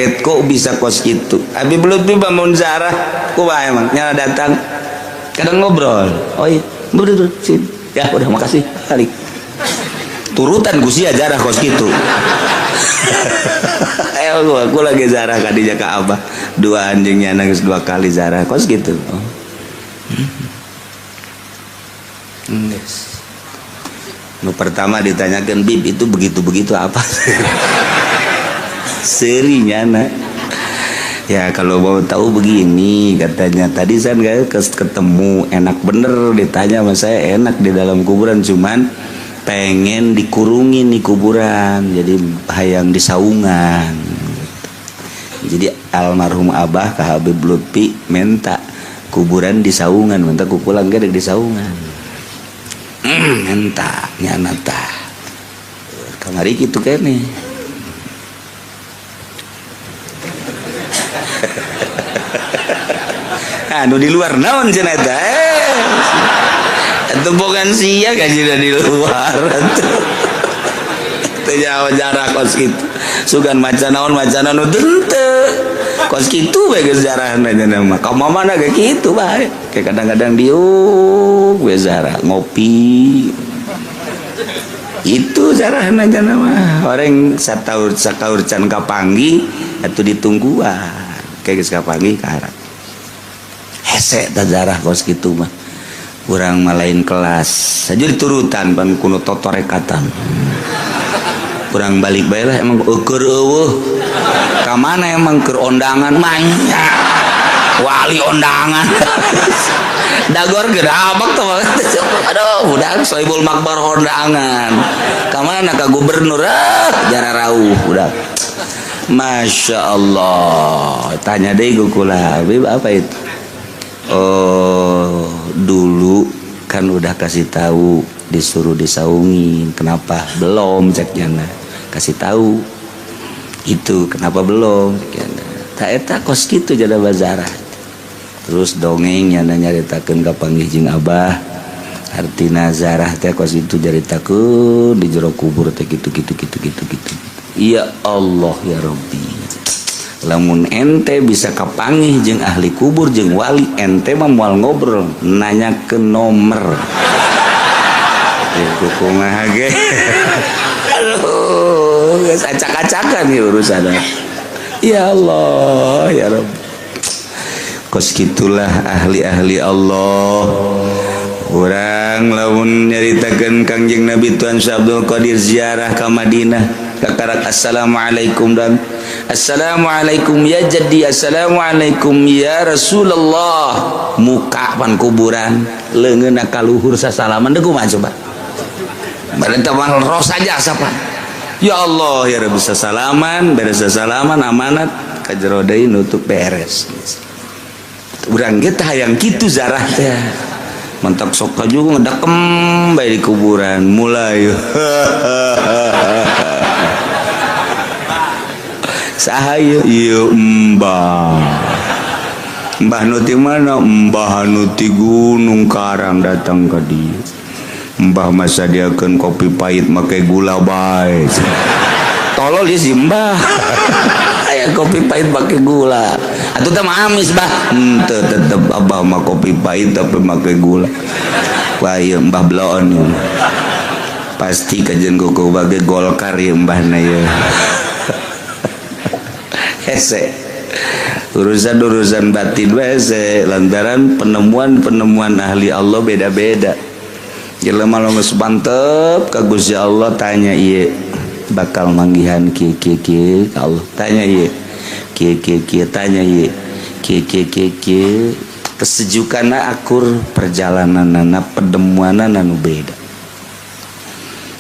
Kaget kok bisa kos gitu. Habib Lutfi bangun zarah kumaha emang nyala datang kadang ngobrol. Oh iya, betul sini. Ya udah, makasih, balik. Turutan ku sia jarah kos gitu. Eh, gua lagi zarah kadinya ka abah. Dua anjingnya nangis dua kali zarah kos gitu. Oh. Yes. Nu pertama ditanyakan, "Bib, itu begitu-begitu apa?" Serinya nak. Ya kalau mau tahu begini katanya, tadi saya nggak ketemu, enak bener ditanya sama saya, enak di dalam kuburan, cuman pengen dikurungin di kuburan, jadi hayang di saungan. Jadi almarhum abah ke Habib Lutfi minta kuburan di saungan, minta ku pulang gede di saungan. Minta nyana tah kamari gitu kene. Anu di luar naon cenah eta, eh atuh bukan sia gaji di luar atuh teu jauh jarak kos kitu, sugan maca naon, maca naon teu kos kitu we geus jarahna cenah mah. Ka mana ge kitu bae, kayak kadang-kadang diuk we zarah ngopi itu jarahna cenah mah. Orang sataur sakaur can kapanggih atuh ditungguan, kayak geus kapanggih kaharap hese tah zarah kos kitu mah. Urang mah lain kelas saja diturutan pan kuno totorekatan. Kurang balik bae lah, emang eueur eueuh ka mana, emang keur ondangan manya wali ondangan dagor gerabak tuh. Aduh, udah sohibul makbar ondangan ka mana, ka gubernur, ah jara rauh udah. Masya Allah. Tanya deh kula, "Habib, apa itu?" "Oh, dulu kan udah kasih tahu disuruh disaungin, kenapa belum?" Cek jana. "Kasih tahu itu kenapa belum?" Tak eta kos kitu jada bazarah. Terus dongeng nyana nyaritakeun kapanggih jeung abah, artina zarah teh kos itu, caritakeun di jero kubur teh kitu kitu kitu kitu kitu. Ya Allah ya Rabbi, lamun ente bisa kapanggih jeung ahli kubur jeung wali, ente mah moal ngobrol nanya ke nomor ya, kumaha ge. Aduh, geus acak-acakan ya urusan. Ya Allah ya Rabb, kos gitulah ahli-ahli Allah. Urang lamun nyaritakeun Kangjeng Nabi, Tuan Syekh Abdul Qadir ziarah ka Madinah, kakarak assalamualaikum dan assalamualaikum ya jadi, assalamualaikum ya Rasulullah, muka pan kuburan, leungeunna ka luhur sasalaman deui, kumaha coba? Bareng mah roh saja sapa. Ya Allah ya Rabbi, sasalaman, beres sasalaman, amanat ka jero deui, nutup, beres. Urang ge teh hayang kitu zarah teh. Mentak sok juga ngedakem bae di kuburan mulai saha ieu? Ieu mbah. Mbah nu ti mana? Mbah nu ti Gunung Karang datang ka dieu. Mbah masa diakeun kopi pahit make gula bae. Tolol ieu si mbah. Aya kopi pahit make gula. Atuh teh mah amis, bah. Henteu, tetep abah mah kopi pahit tapi make gula. Wah, ieu mbah bloon ieu. Pasti kajian kuku bage Golkar ieu mbahna ieu. Hese. Urusan-urusan batin hese lantaran penemuan-penemuan ahli Allah beda-beda. Jelema lo geus mantep ka Gusti Allah, tanya ieu bakal manggihan kieu kieu kieu ka Allah, tanya ieu kieu kieu kieu, tanya ieu kieu kieu kieu kieu, kesejukanna akur, perjalananna, penemuanana nu beda.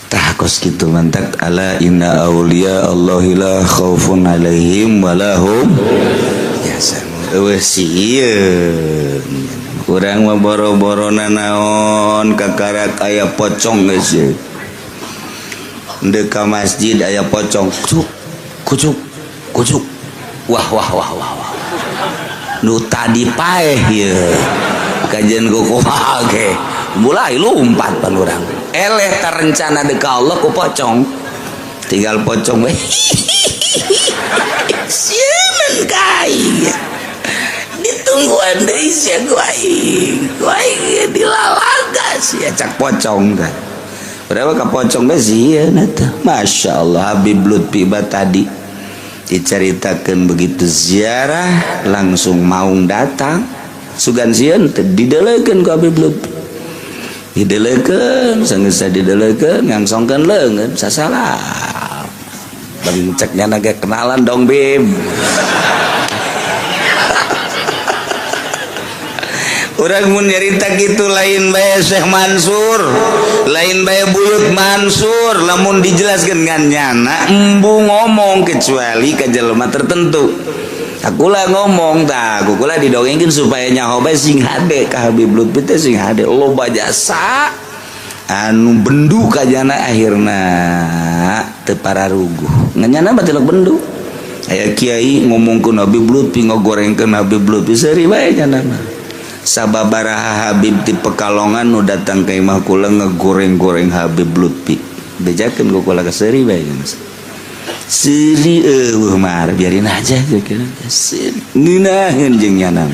Tah kos kitu mantak ala inna auliya Allahi la khaufun alaihim walahum yahzanun. Eueuh sieun urang mah boro-boro nanaon, kakarak aya pocong geus ye. Ndek ka masjid aya pocong, kucuk kucuk kucuk, wah wah wah wah wah, nu tadi paeh ye kajian kumaha ge mulai lumpat pan urang eleh terencana deka Allah ku pocong, tinggal pocong we. Sia. sia. Ditungguan deui sia ku aing. Ku aing dilalaga sia cak pocong teh. Berapa ka pocong teh sieun eta. Masya Allah Habib Lutfi tadi diceritakan begitu ziarah langsung maung datang. Sugan sieun teh didelekeun ku Habib Lutfi. Didelekeun, sanggeus didelekeun ngangsongkeun leungeun sasalah. Bang ceknya naga kenalan dong Bib. Urang mun nyarita kitu lain bae Syekh Mansur, lain bae Buyut Mansur, lamun dijelaskeun ngan nyana embung ngomong kecuali ka jelema tertentu. Akulah ngomong tah, aku kula didongengkeun supaya nyaho bae sing hade ka Habib Lutfi teh sing hade loba jasa anu bendu kajana akhirna teu pararuguh. Nganyana mah tilok bendu. Aya kiai ngomongkeun Habib Lutfi ngogorengkeun Habib Lutfi seuri bae nyana mah. Sababaraha Habib di Pekalongan nu datang ka imah kula ngegoreng-goreng Habib Lutfi. Bejakeun ku kula ka seuri bae nyana. Seuri eueuh mah biarin aja gitu. Seuri ngeunaheun jeung nyana.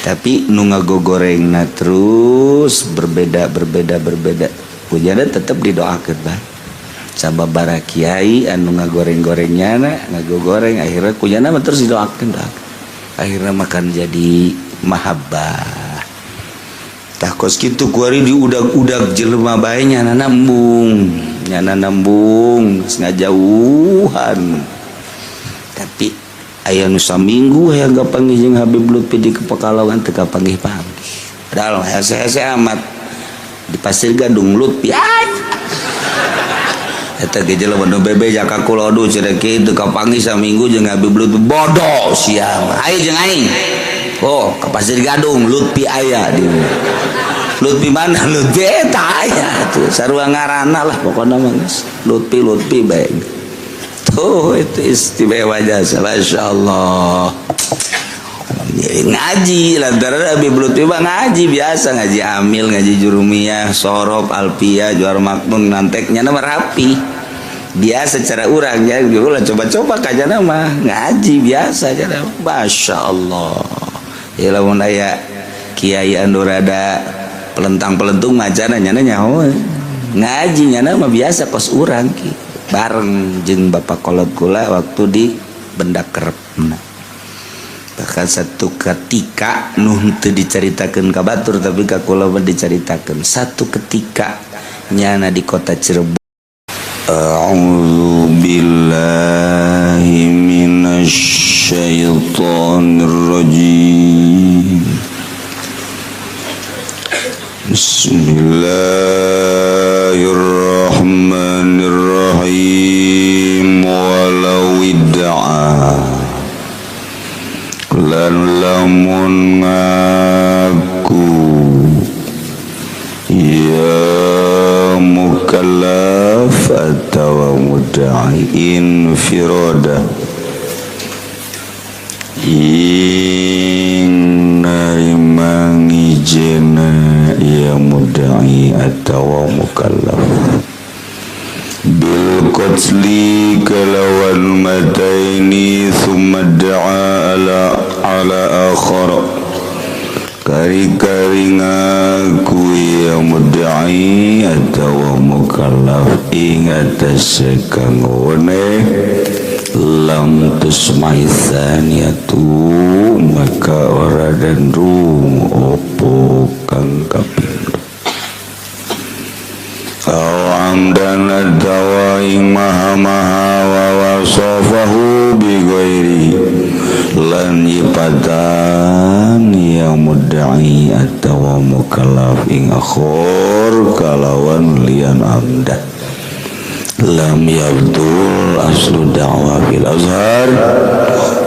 Tapi nu ngagogorengna terus berbeda berbeda berbeda. Kujana tetep didoakeun bah. Sababaraha kiai anu ngagoreng-goreng nyana, ngagogoreng akhirnya kujana mah terus didoakeun doakeun. Akhirnya makan jadi mahabbah. Tah kos kitu kuari diudag-udag jelema bae nyana nambung, nyana nambung geus ngajauhan. Tapi aya nu saminggu hayang kapanggih jeung Habib Lutfi di Pekalongan teu kapanggih-panggih. Padahal hese-hese amat di Pasir Gadung Lutfi. Eta ge jelema nu bebe jaka kula cenah kieu teu kapanggih saminggu jeung Habib Lutfi bodoh sia mah. Ayo jeung aing. Oh, ke Pasir Gadung Lutfi aya di. Lutfi mana? Lutfi eta aya tuh sarua ngaranna lah pokona mah geus. Lutfi Lutfi bae. Tuh itu istimewa jasa masyaallah. Ngaji lantaran Habib Lutfi mah ngaji biasa ngaji amil ngaji jurumiyah sorob alpiyah juar maknun nanteknya nama rapi biasa cara urang ya ulah coba-coba kajana mah ngaji biasa cara masya Allah ya lamun aya kiai anu rada pelentang-pelentung macana nyana nyaho ngaji nyana mah biasa kos urang ki bareng jeung bapak kolot kula waktu di benda kerepna. Bahkan satu ketika nuh teu dicaritakeun ka batur tapi ka kula mah dicaritakeun satu ketika nyana di kota Cirebon. A'udzu billahi minasyaitonir rajim. Bismillahirrahmanirrahim. Walau idda'a lan lamun ngaku ya mukallaf atawa mudda'i infirada ing narima ngijena ya mudda'i atawa mukallaf bil qatli kalawan mataini thumma da'a ala akhar kari-kari ngaku ya mudda'i atawa mukallaf ing atase kang wene lam tusma'i tsaniyatu maka ora den rung opo kang kapindho awam dan atawa ing maha-maha wa wasafahu bi ghairi lan nyipatan yang mudda'i atawa mukallaf ing akhor kalawan lian amdah lam yabdul aslu da'wa fil azhar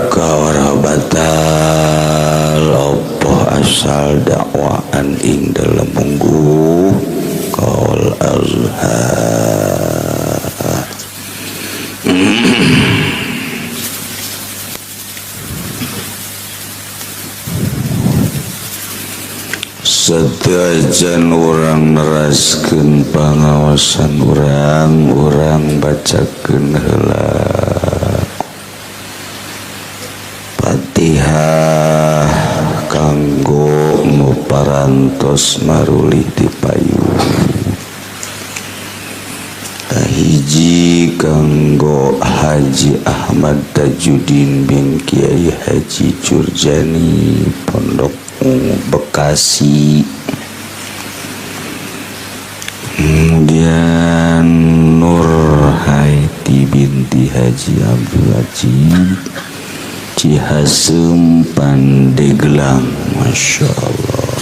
ka ora batal opo asal dakwaan ing dalem munggu qaul azhar. Setiajan urang neraskeun pangaosan urang, urang bacakeun heula Fatihah. Al-Fatihah kanggo nu parantos marulih di payun. Kahiji kanggo Haji Ahmad Tajudin bin Kiai Haji Jurjani Pondok Bekasi. Kemudian Nur Haiti binti Haji Abdul Aziz Cihasem Pandeglang, Masya Allah.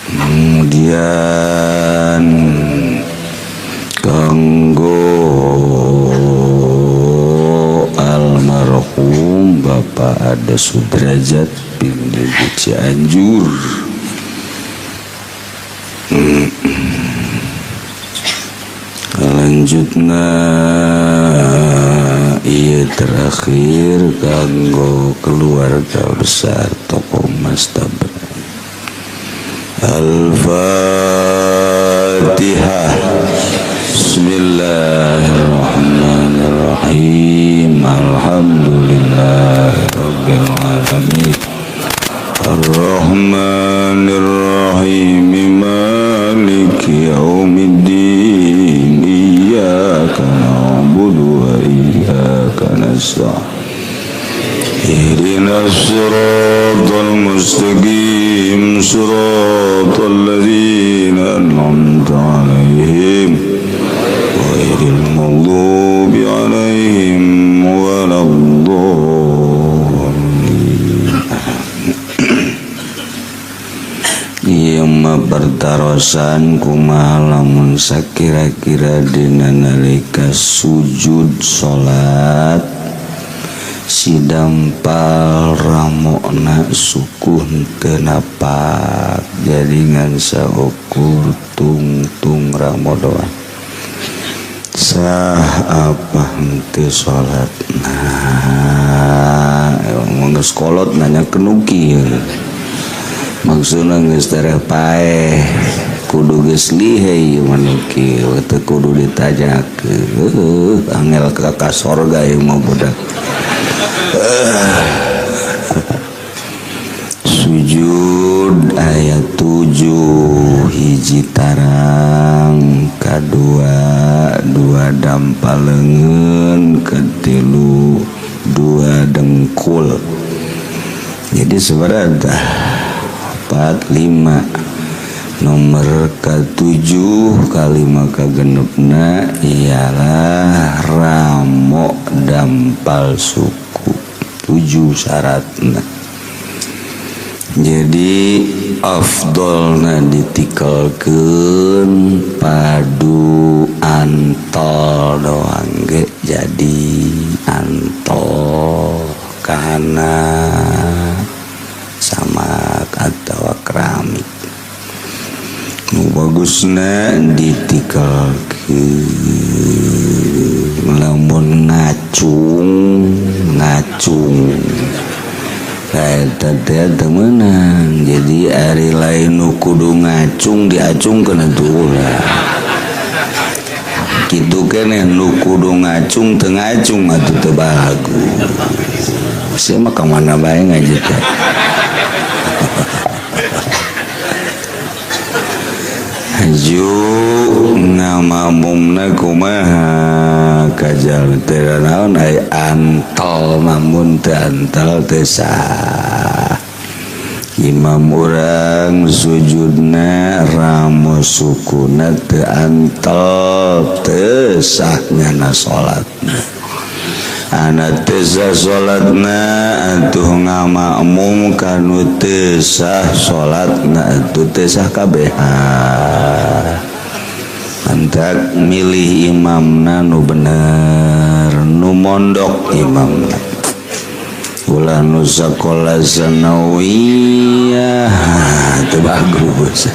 Kemudian kanggo almarhum Bapak Ade Sudrajat bin Ibu Cianjur. Lanjutna iya terakhir kanggo keluarga besar toko Mas Tabran. Al-Fatihah. Bismillahirrahmanirrahim. Alhamdulillahirabbil alamin. Arrahmanirrahim. Maliki yaumiddin. Iyyaka na'budu wa iyyaka nasta'in. Ihdinas siratal mustaqim, siratal ladzina an'amta 'alaihim ghairil maghdubi 'alaihim waladdallin. Ieu mah pertarosan kumaha lamun sakira-kira dina nalika sujud salat si dampal ramokna suku henteu napak, jadi ngan saukur tungtung ramo doang sah apa henteu salatna. Emang geus kolot nanya kenuki maksudna geus tereh paeh kudu geus lihei ieu mah nuki teu kudu ditanyakeun, angel ka sorga ieu mah budak. Sujud ayat 7 hiji tarang, kadua dua dampal leungeun, katilu dua dengkul. Jadi sebenarnya 4 5 nomor ke-7 kalima kagenepna ialah ramo dampal suku 7 syaratna. Jadi afdolna ditikelkeun padu antol doang ge jadi antol kana sama atau keramik. Nu bagusna ditikelkeun lamun ngacung ngacung eta teh teu meunang. Jadi ari lain nu kudu ngacung diacungkeun atuh ulah. Kitu keneh nu kudu ngacung teu ngacung atuh teu bagus. Sia mah ka mana bae ngaji teh. Haju ngamamumna kumaha kajal teh naon ai antol mamun teu antal teh sah. Imam urang sujudna ramo sukuna teu antal teu sah nyana salatna. Ana teu sah salatna atuh ngamakmum kanu teu sah salatna atuh teu sah kabehan. Antak milih imamna nu bener, nu mondok imamna. Ulah nu sakola sanawiyah teu bagus.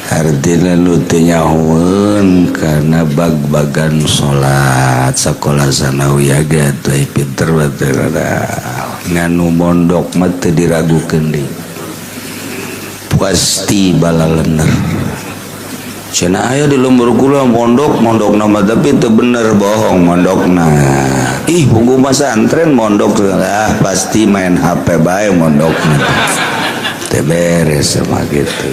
Artinya nu teu nyahoeun kana bag-bagan salat sakola sanawiyah ge atuh pinter bae ngan nu mondok mah teu diragukeun deui. Pasti balalener. Cenah aya di lembur kula mondok, mondok nama tapi itu bener bohong mondokna. Ih, buku masantren mondok lah pasti main HP bae mondokna. Teu beres sama gitu.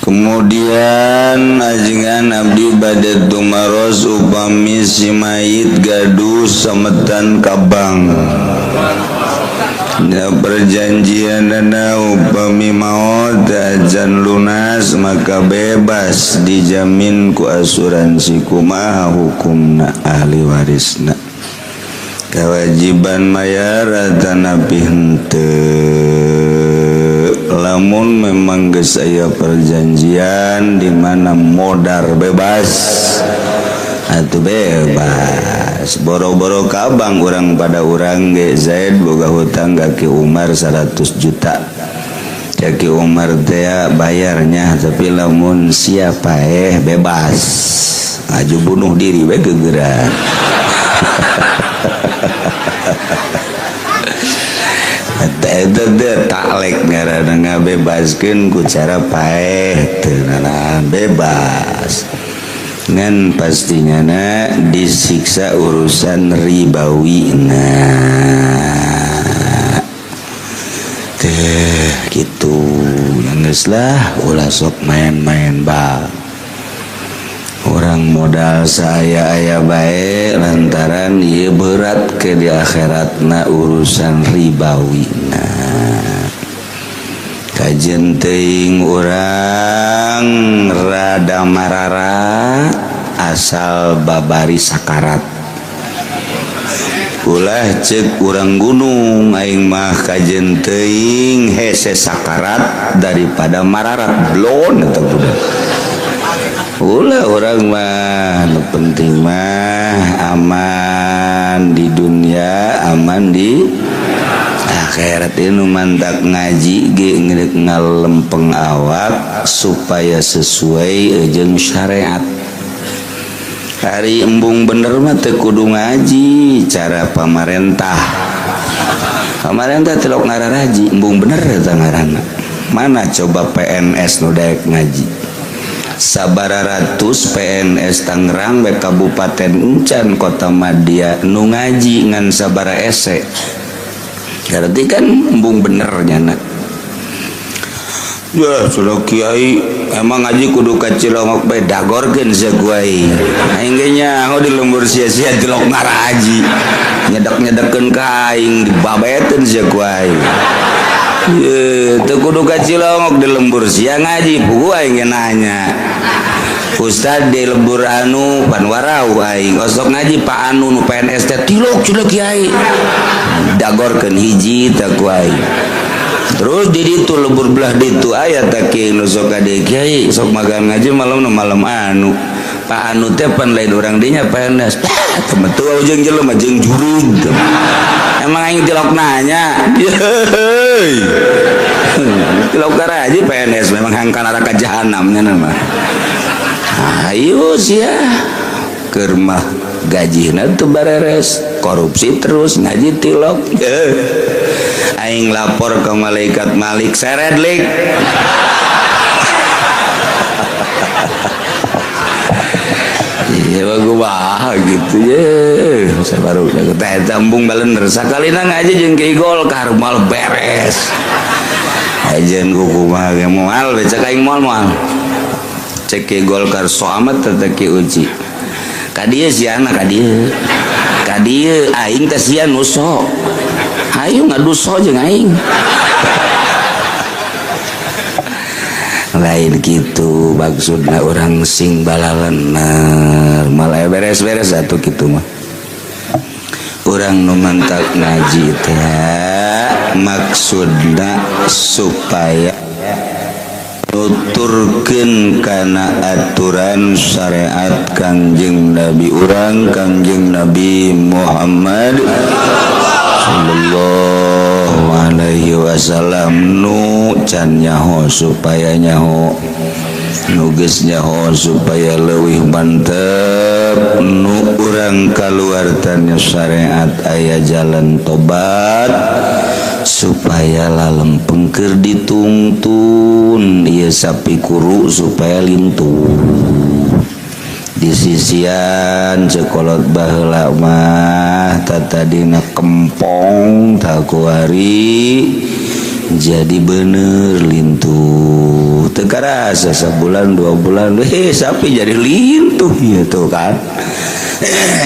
Kemudian ajengan abdi bade tumaros upami si mayit gaduh sametan ka bank. Ya perjanjian dana upami maot ajan lunas maka bebas dijamin ku asuransi. Kumaha hukumna ahli warisna, kewajiban mayar atanapi henteu? Lamun memang geus aya perjanjian di mana modar bebas atau bebas boro-boro ka bank, urang pada urang ge. Zaid boga hutang ka Ki Umar 100 juta. Ya Ki Umar teh bayarnya, tapi lamun siapa bebas aju bunuh diri we gegeran. Eta teh taklek ngaranna, ngabebaskeun ku cara paeh teu nanaon bebas. Ngan pastinya na disiksa urusan ribawi. Nah teh gitu geus lah, ulah sok main-main ba orang modal saya aya bae lantaran ieu berat ke di akhiratna urusan ribawi. Nah kajen teuing urang rada marara asal babari sakarat. Ulah cek urang gunung, aing mah kajen teuing hese sakarat daripada mararat blon eta budak. Ulah, urang mah nu penting mah aman di dunia, aman di akhirat. Ini mantak ngaji ge ngalempeng awak supaya sesuai jeung syariat. Hari embung bener mah teu kudu ngaji cara pamarentah. Pamarentah tilok ngararaji embung bener eta ngaranna. Mana coba PNS nu daek ngaji? Sabara ratus PNS Tangerang bae, kabupaten encan, kota madya nu ngaji ngan sabara ese. Berarti kan embung bener nyana. Ya sudah kiai emang ngaji kudu ka Cilongok bae, dagorkeun sia ku aing. Aing ge nyaho di lembur sia-sia tilok ngaraji. Nyedek-nyedekeun ka aing dibabeteun sia ku aing. Ye, teu kudu ka Cilongok, di lembur sia ngaji puguh aing ge nanya. Ustad di lembur anu pan warau aing osok ngaji Pak anu nu PNS teh tilok cenah kiai. Dagorkeun hiji teh ku aing. Terus di ditu lembur belah ditu aya teh kiai nu sok ka dieu, kiai sok magang ngaji malam nu malam anu. Pak anu teh pan lain urang dinya PNS. Temen tua jeung jelema jeung jurig. Emang aing tilok nanya. Yeay. Tilok karaji PNS memang hangkan neraka jahanamnya nama. Ayo sia keur mah gajina teu bareres, korupsi terus, ngaji tilok. Aing lapor ke malaikat Malik seret lik. Iya bagus gitu ye. Saya baru teh embung balener sakalina ngaji jeung Ki Golkar moal beres. Ajen kumaha ge moal we cek aing moal moal. Cek Ki Golkar so amat teh Ki Uci. Ka dieu siana ka dieu. Ka dieu aing teh sia nu so. Hayu ngadu so jeung aing. Lain gitu maksudna orang sing balalener malah beres-beres atuh kitu mah. Urang nu mantak ngaji teh maksudna supaya nuturkeun kana aturan syariat Kangjeng Nabi urang Kangjeng Nabi Muhammad sallallahu alaihi wasallam nu can nyaho supaya nyaho, nu geus nyaho supaya leuwih mantep, nu urang kaluar tanya syariat aya jalan tobat. Supaya lalempeng keur ditungtun ieu sapi kuru supaya lintuh. Di sisian cekolot baheula mah tatadina kempong tah kuari jadi bener lintuh. Teu karasa sabulan 2 bulan sapi jadi lintuh gitu kan.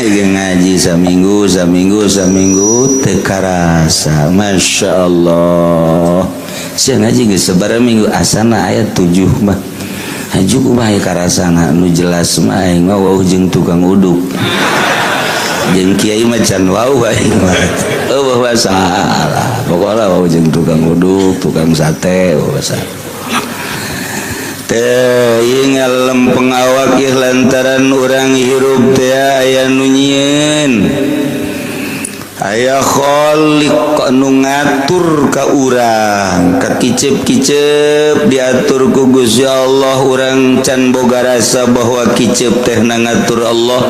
Ngaji saminggu saminggu saminggu teu karasa, Masya Allah. Sia ngaji geus sabaraha minggu asana aya 7 mah. Haju kumaha karasana? Nu jelas mah aing mah wauh jeung tukang uduk. Jeung kiai mah can wauh aing mah. Eueuh masalah. Pokokna wauh jeung tukang uduk, tukang sate, eueuh masalah. Teh ieu ngalempeng awak ieu lantaran urang hirup teh aya nu nyieun. Aya kholiq nu ngatur ka urang, ka kicep-kicep diatur ku Gusti Allah. Urang can boga rasa bahwa kicep teh na ngatur Allah.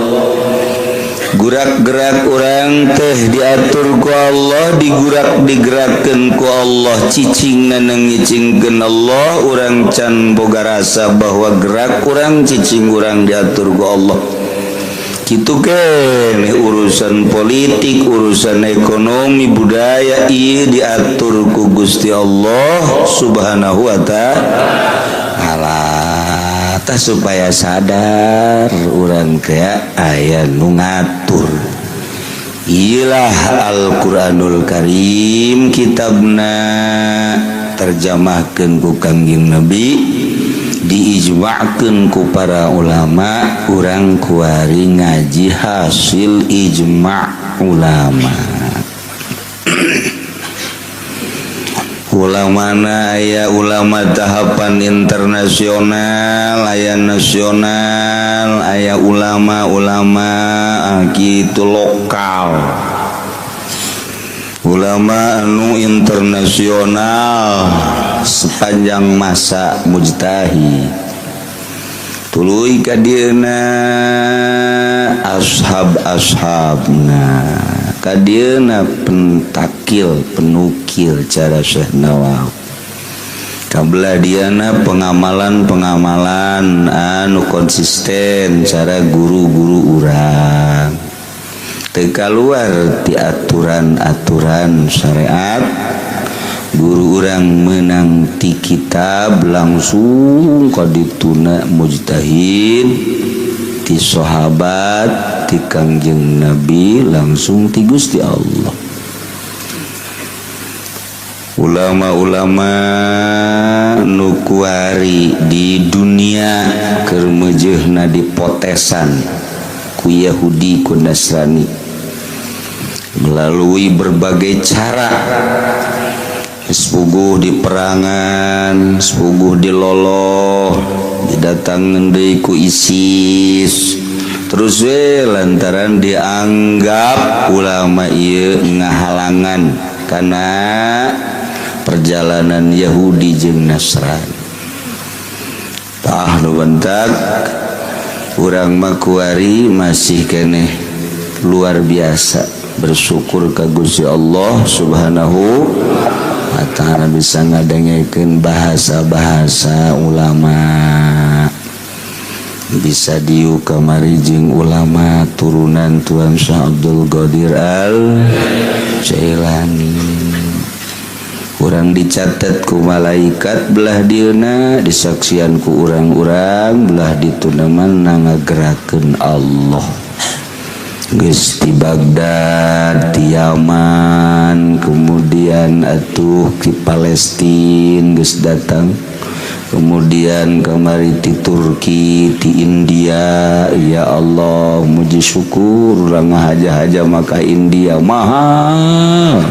Gurak-gerak urang teh diatur ku Allah, digurak digerakkeun ku Allah, cicing ngicingkeun Allah. Urang can boga rasa bahwa gerak urang, cicing urang diatur ku Allah. Gitu kan urusan politik, urusan ekonomi, budaya iya diatur ku Gusti Allah Subhanahu wa ta'ala. Tah supaya sadar urang teh aya nu ngatur. Iyalah Al-Qur'anul Karim, kitabna terjemahkeun ku Kangjeng Nabi, diijma'keun ku para ulama. Urang kuari ngaji hasil ijma' ulama. Ulamana aya ulama tahapan internasional, aya nasional, aya ulama-ulama gitu lokal. Ulama anu internasional sepanjang masa mujtahid tuluy ka dieuna ashab-ashabna ka dieuna pentakil penukil cara Syekh Nawawi kabelah diana pengamalan-pengamalan anu konsisten cara guru-guru urang teu kaluar ti aturan-aturan syariat. Guru urang menang ti kitab langsung kadituna mujtahid, ti sahabat, ti Kangjeng Nabi, langsung ti Gusti Allah. Ulama-ulama nu kuari di dunia keur meujeuhna dipotesan ku Yahudi, ku Nasrani melalui berbagai cara, sepuguh di perangan, sepuguh di loloh, didatangan deui ku ISIS terus we lantaran dianggap ulama ieu ngahalangan karena perjalanan Yahudi jeung Nasrani. Tah nu bentak urang mah kuari masih keneh luar biasa bersyukur ka Gusti Allah Subhanahu wa ta'ala bisa ngadengekeun bahasa-bahasa ulama, bisa diuk kamari jeung ulama turunan Tuan Syekh Abdul Qadir Al Jailani. Urang dicatat ku malaikat belah dieuna, disaksian ku urang-urang belah dituna na ngagerakeun Allah. Geus di Baghdad, di Yaman, kemudian atuh di Palestina geus datang, kemudian kamari di Turki, di India. Ya Allah, muji syukur urang haja-haja maka India mahal.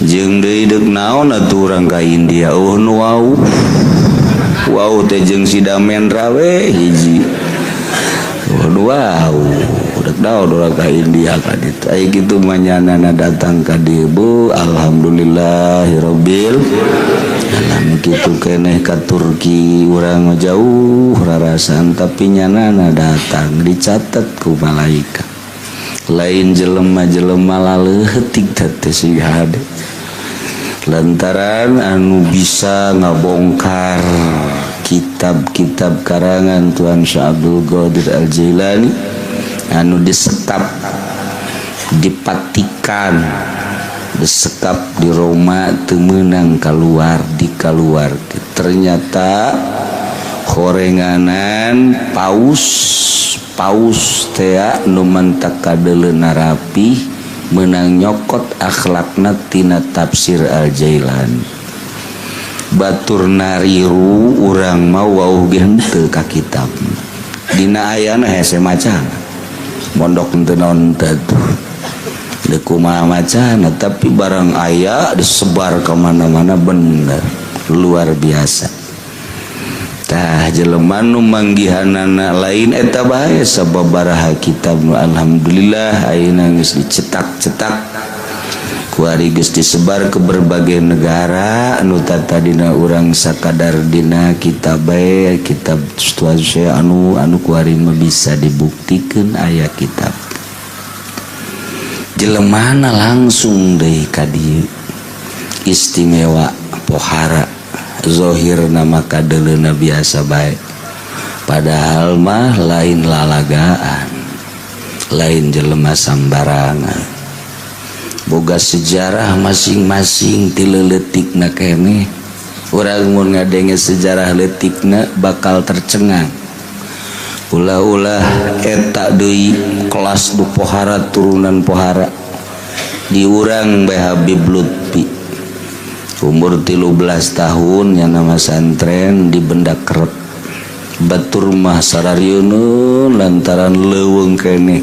Jeung deui deuk naon atuh urang ka India? Oh nu wau wau teh jeung si Damendra we hiji. Oh nu wau dek naon urang ka India ka ditu? Aya kitu manyanana datang ka dieu bu, alhamdulillahirabbil alamin. Kitu keneh ka Turki, urang jauh rarasan tapi nyanana datang, dicatat ku malaikat. Lain jelema-jelema laleutik teh siga hade. Lantaran anu bisa ngabongkar kitab-kitab karangan Tuan Syekh Abdul Qadir Al-Jailani anu disekap, dipatikan, disekap di Roma, teu meunang keluar, dikaluar. Ternyata horenganan paus paus tea nu mantak kadeleuna rapi, menang nyokot akhlakna tina tafsir Al-Jailani. Batur nariru, urang mau wauh ge henteu ka kitab. Dina ayana hese macana, mondok henteu naon teu tuh kumaha macana, tapi barang aya disebar ke mana-mana, bener luar biasa. Tah, jelema nu manggihanana lain eta bae, sababaraha kitab nu alhamdulillah ayeuna geus dicetak-cetak, kuari geus disebar ke berbagai negara, anu tadina urang sakadar dina kitab bae, kitab anu anu kuari mah bisa dibuktikan aya kitab. Jelemana langsung deui ka dieu, istimewa, pohara zohir, nama kadeleuna biasa bae, padahal mah lain lalagaan, lain jelema sambarangan, boga sejarah masing-masing ti leutikna keneh. Urang mun ngadenge sejarah leutikna bakal tercengang. Ulah-ulah eta deui kelas du pohara, turunan pohara diurang bae. Habib Lutfi umur 13 tahun yang nama santren di Benda Kerep, batur mah sarariunun lantaran leuweung keneh.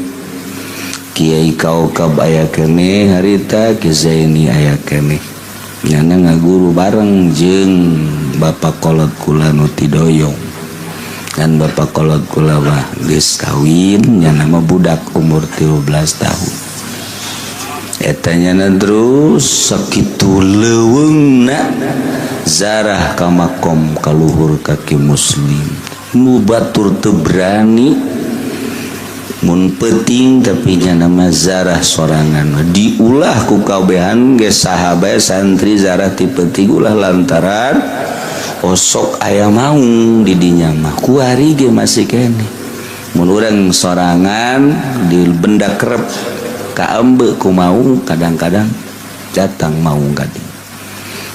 Kiai Kaukab aya keneh harita, Ki Zaini aya keneh, nyana ngaguru bareng jeung Bapak kolot kula nu tidoyong. Dan Bapak kolot kula mah geus kawin, nyana mah budak umur 13 tahun. Eta nyana terus sakitu leuweungna zarah ka makom kaluhur kaki muslim, nu batur teu berani mun penting, tapi nyana mah zarah sorangan, diulah ku kabehan ge, saha bae santri zarah ti penting ulah, lantaran osok aya maung di dinya mah. Kuari ge masih keneh mun urang sorangan di Benda Kerep kaembe ku maung, kadang-kadang datang maung kadi.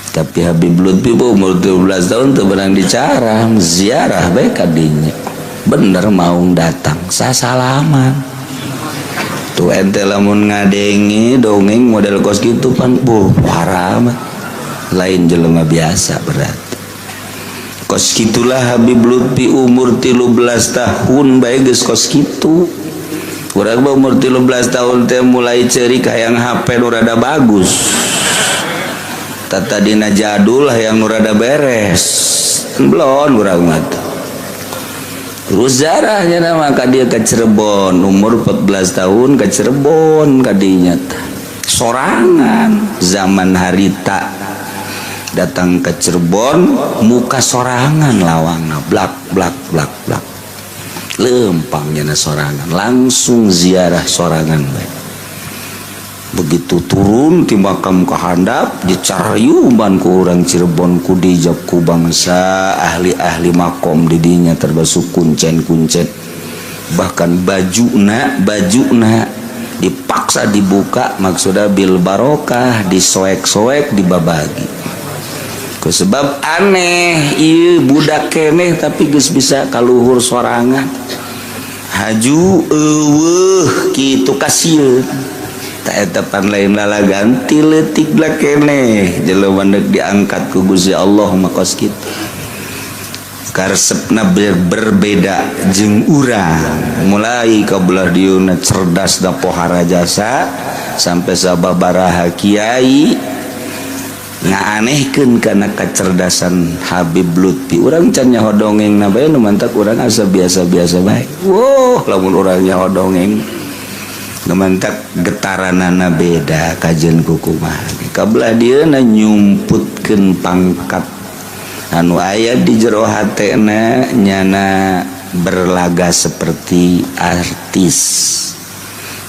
Tapi Habib Lutfi umur 17 tahun teu beunang dicarang, ziarah bae kadinya, bener maung datang, sasalaman. Tuh, ente lamun ngadenge dongeng model kos gitu pan, buh, haram, lain jelema biasa. Berat kos gitulah Habib Lutfi umur 13 tahun bae geus kos kitu. Urang mah umur 13 tahun teh mulai ceurik, hayang HP nu rada bagus, tata dina jadul, hayang nu rada beres belum urang mah. Terus zarahnya nama ka dia ke Cirebon umur 14 tahun, ke Cirebon kadinya sorangan. Zaman harita datang ke Cirebon, muka sorangan lawangna, blak blak blak blak, lempangnya sorangan, langsung ziarah sorangan bae. Begitu turun di makam ke handap, dicariuman ku orang Cirebon, ku dijab ku bangsa ahli-ahli makom didinya, termasuk kuncen-kuncen. Bahkan bajuna bajuna dipaksa dibuka, maksudnya bil barokah, disoek-soek, dibabagi. Sebab aneh, iya budak keneh tapi geus bisa kaluhur sorangan, haju eueuh kitu kasieun. Tak eta pan lain lalagan, ti leutik lah keneh jelema deuk diangkat ku Gusti Allah mah kos kitu, karesepna berbeda jeung urang. Mulai ka belah dieuna cerdas da pohara jasa sampai sababaraha kiai ngaanehkeun kana kecerdasan Habib Lutfi. Urang can nyaho dongeng na bae, nu mantak urang asa biasa-biasa bae. Wow, lamun urang nyaho dongeng nu mantak getaranana beda kajen kukumaha. Kabelah dieuna nyumputkeun pangkat anu aya di jero hatena, nyana berlaga seperti artis.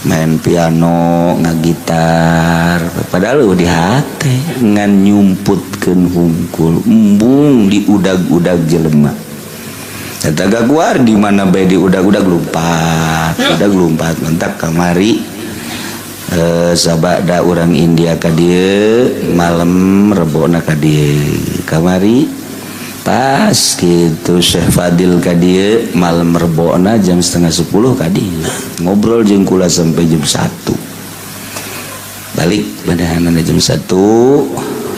Main piano, ngagitar, padahal di hate ngan nyumputkeun hungkul, embung di udag-udag jelema. Eta gaguar di mana bae di udag-udag lumpat, udag lumpat mentak kamari sabada urang India ka dieu, malam Rebona ka dieu kamari. Pas gitu Syekh Fadil ka dieu malam Rebona jam 9:30 ka dieu ngobrol jeung kula sampai jam 1, balik badahanana jam 1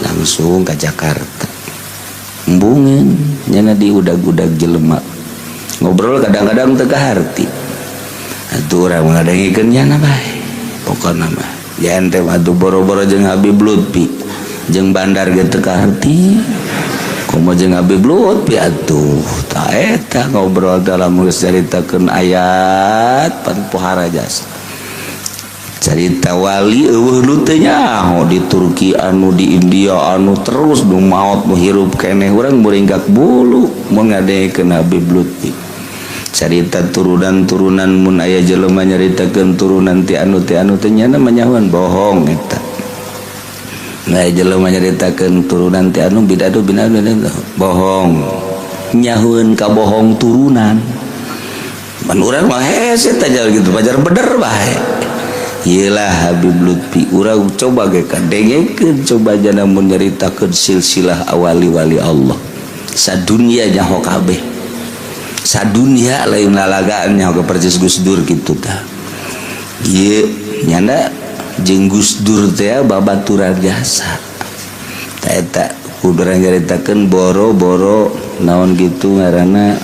langsung ke Jakarta. Embungeun nyana di udag-udag jelema ngobrol, kadang-kadang teu kaharti atuh urang ngadengikeun nyana bae. Pokona mah ya ente mah atuh boro-boro jeung Habib Lutfi, jeung bandar ge teu kaharti, komo jeung Habib Lutfi atuh. Ta eta ngobrol dalam geus caritakeun ayat pan pohara jasa carita wali eueuh nu teu nyaho di Turki, anu di India, anu terus nu maot, nu hirup keneh. Urang muringgak bulu mun ngadengekeun Habib Lutfi carita turunan-turunan. Mun aya jelema nyaritakeun turunan ti anu ti anu teh, nyana manyahuan bohong eta. Nah, jelema nyaritakeun turunan ti anu bidadu binadu bohong, nyahueun ka bohong turunan. Pan urang mah hese teh gitu, pajar bener bae. Iyalah Habib Lutfi urang coba ge kadengekeun, coba jana mun nyaritakeun silsilah awali-wali Allah sadunia nyaho kabeh, sadunia lain lalagaan, nyaho ke percis Gus Dur gitu tah. Ieu nyana jeung Gus Dur teh babaturan jasa. Ta eta kudu urang nyaritakeun boro-boro naon gitu ngaranna,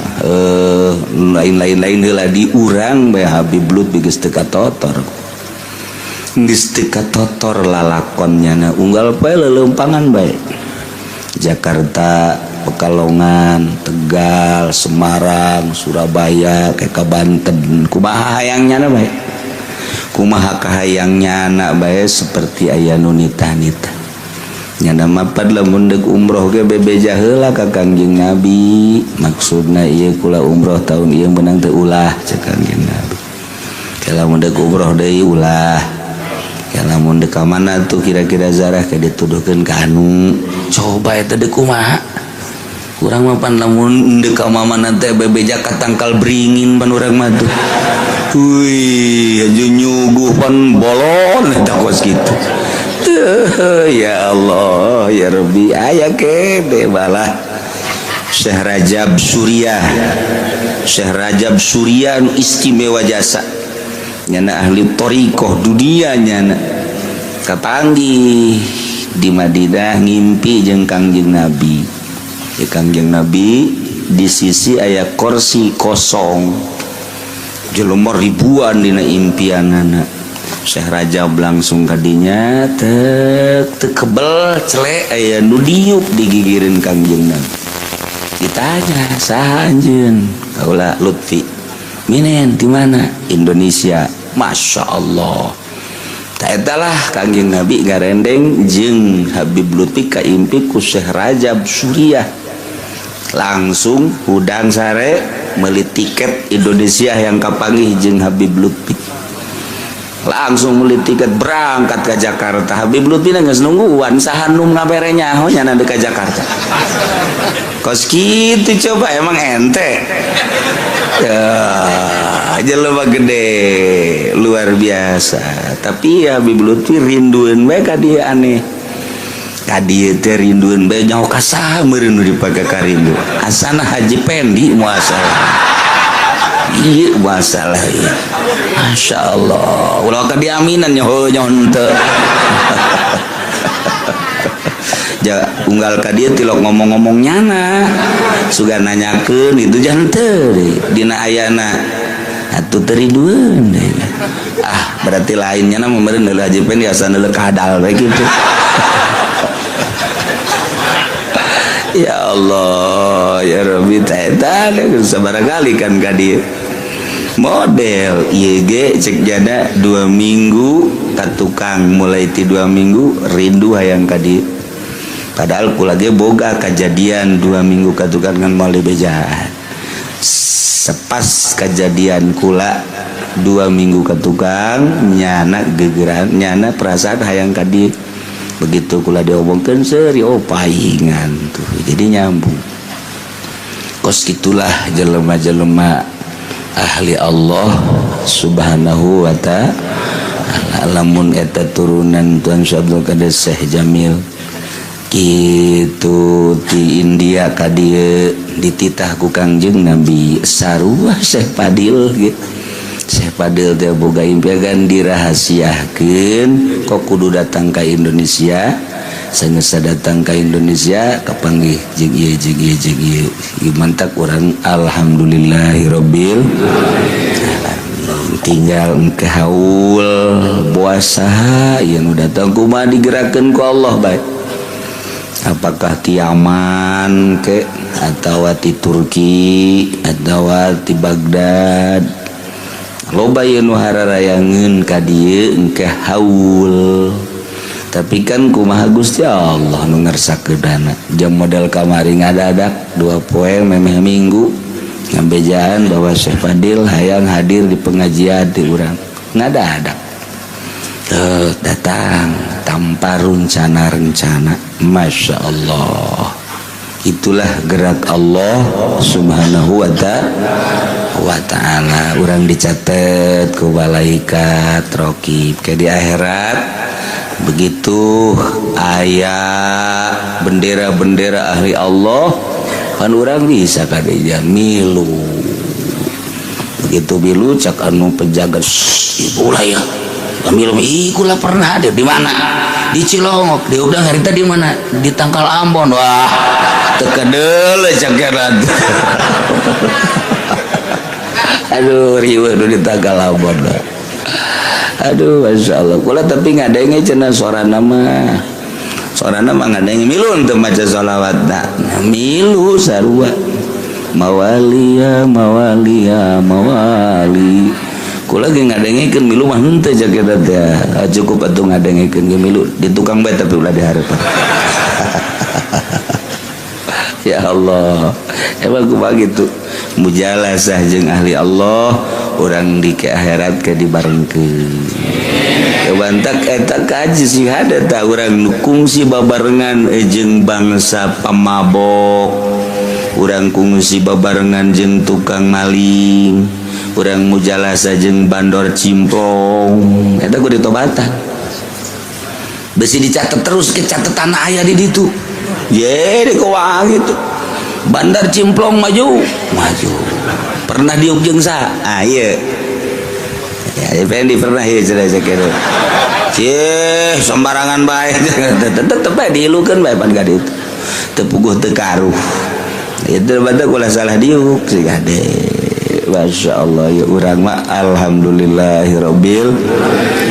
lain-lain lain heula di urang bae Habib Lutfi geus teu katotor, geus teu katotor lalakon nyana. Unggal poe leuleumpangan bae, Jakarta, Pekalongan, Tegal, Semarang, Surabaya, kayak ke Banten. Kumaha hayang nyana bae, kumaha kahayang nyana bae, seperti aya nu nitah-nitah nyana mapad. Lamun deuk umroh ge bebeja heula ka Kangjeng Nabi, maksudna ieu kula umroh tahun ieu menang teu? Ulah, cek Kangjeng Nabi. Lamun deuk umroh deui, ulah. Ya lamun deuk ka mana tuh kira-kira zarah ke dituduhkeun ka anu. Coba eta deuk kumaha? Urang mah pan lamun deuk ka mana teh bebeja ka tangkal beringin pan urang mah tuh. Wih, aja nyuguh pan bolon eta kos kitu. Tuh, ya Allah, ya Rabbi, aya kene balah Syekh Rajab Suriah. Syekh Rajab Suriah nu istimewa jasa. Nyana ahli thariqah dunia nyana. Kapanggih di Madinah, ngimpi jeung Kangjeng Nabi. Ya Kangjeng Nabi di sisi aya kursi kosong. Jelema ribuan dina impianana. Syekh Rajab langsung kadinya tek tek kebel celek aya nu diuk digigireun Kangjeng Nabi. Ditanya, saha anjeun? Kaula Lutfi. Minen di mana? Indonesia. Masya Allah. Ta eta lah Kangjeng Nabi ngarendeng jeung Habib Lutfi kaimpi ku Syekh Rajab Suriah. Langsung hudang sare meuli tiket Indonesia yang kapanggih jeung Habib Lutfi. Langsung beli tiket berangkat ke Jakarta. Habib Lutfi geus nungguan saha nu ngabere nyaho nya ke Jakarta. Kos kitu coba emang ente. Ya, jelema gede luar biasa. Tapi ya Habib Lutfi rindueun bae ka dieu, aneh. Ka dieu teh rindueun bae, nyaho ka saha meureun nu dipake karindu. Asana Haji Pendi masalah. Iya masalah ieu. Masya Allah. Ulah ka diaminan nyaho nyaho henteu. Ja unggal ka dieu tilok ngomong-ngomong nyana. Suga nanyakeun itu jangan teu dina ayana. Atuh teu ridueun deui. Ah, berarti lainnya na meureun heula Haji Pendi asana heula kadal we kitu. Ya Allah, ya Rabbi, eta sabaraha kali kan ka dieu. Model ieu ge cek jada 2 minggu ka tukang, mulai ti 2 minggu rindu hayang ka dieu. Padahal kula ge boga kejadian 2 minggu ka tukang kan moal dibejaan. Sepas kejadian kula 2 minggu ke tukang nyana gegeran nyana perasaan hayang ka dieu begitu kula diomongkeun seuri oh paingan tuh jadi nyambung kos gitulah jelema-jelema ahli Allah subhanahu wa ta'ala lamun eta turunan Tuan Syekh Abdul Qadir Syekh Jamil kitu ti India ka dieu dititah ku Kangjeng Nabi sarua Syekh Fadil gitu. Syekh Fadil teh boga impian dirahasiakeun kok kudu datang ka Indonesia sanggeus datang ka Indonesia kapanggih jeung ieu jeung ieu jeung ieu ieu mantak urang alhamdulillahirabbil alamin tinggal engke haul puasa ieu nu datang kumaha digerakkeun ku Allah bae apakah ti Yaman ke atawa ti Turki atawa ti Baghdad loba ieu nu hararayangeun ka dieu engke haul tapi kan kumaha Gusti Allah nu ngersakeunana jam model kamari ngadadak 2 poe memeh minggu ngabejaan bahwa Syekh Fadil hayang hadir di pengajian di urang ngadadak datang tanpa rencana-rencana. Masya Allah, itulah gerak Allah subhanahu wa ta'ala. Urang dicatat ku malaikat rokib ke di akhirat begitu aya bendera-bendera ahli Allah kan urang bisa kadeja milu begitu milu cak anu penjaga ibu lah ya milu ikulah pernah hadir di mana di Cilongok di udah harita di mana di Tangkal Ambon wah tekedeul cak aduh riweuh di Tangkal Ambon aduh Masya Allah kula tapi ngadenge cenah sorana mah sorana mah ngadenge milu teu maca sholawat milu sarua mawalia mawalia mawali kula ge ngadengekeun milu mah henteu jaket teh cukup atuh ngadengekeun ge milu di tukang bae tapi ulah dihareupan. Ya Allah emang kumaha gitu mujalasah jeung ahli Allah urang di ke akhirat ke dibarengkeun bantak eta kaji sih ada tak urang nu kungsi babarengan jeung bangsa pamabok urang kungsi babarengan jeung tukang maling urang mujalasa jeung bandor cimplong eta kudu ditobatan besi dicatat terus ke catatan aya di ditu ye di kumaha gitu bandar cimplong maju maju pernah diuk jeung sa ah ieu ya Fendi pernah ieu cenah sakieu cih sembarangan bae tetep bae diilukeun bae pan ka ditu teu puguh teu karuh ieu teh ulah salah diuk sih gade. Masya Allah ya urang mah alhamdulillahirabbil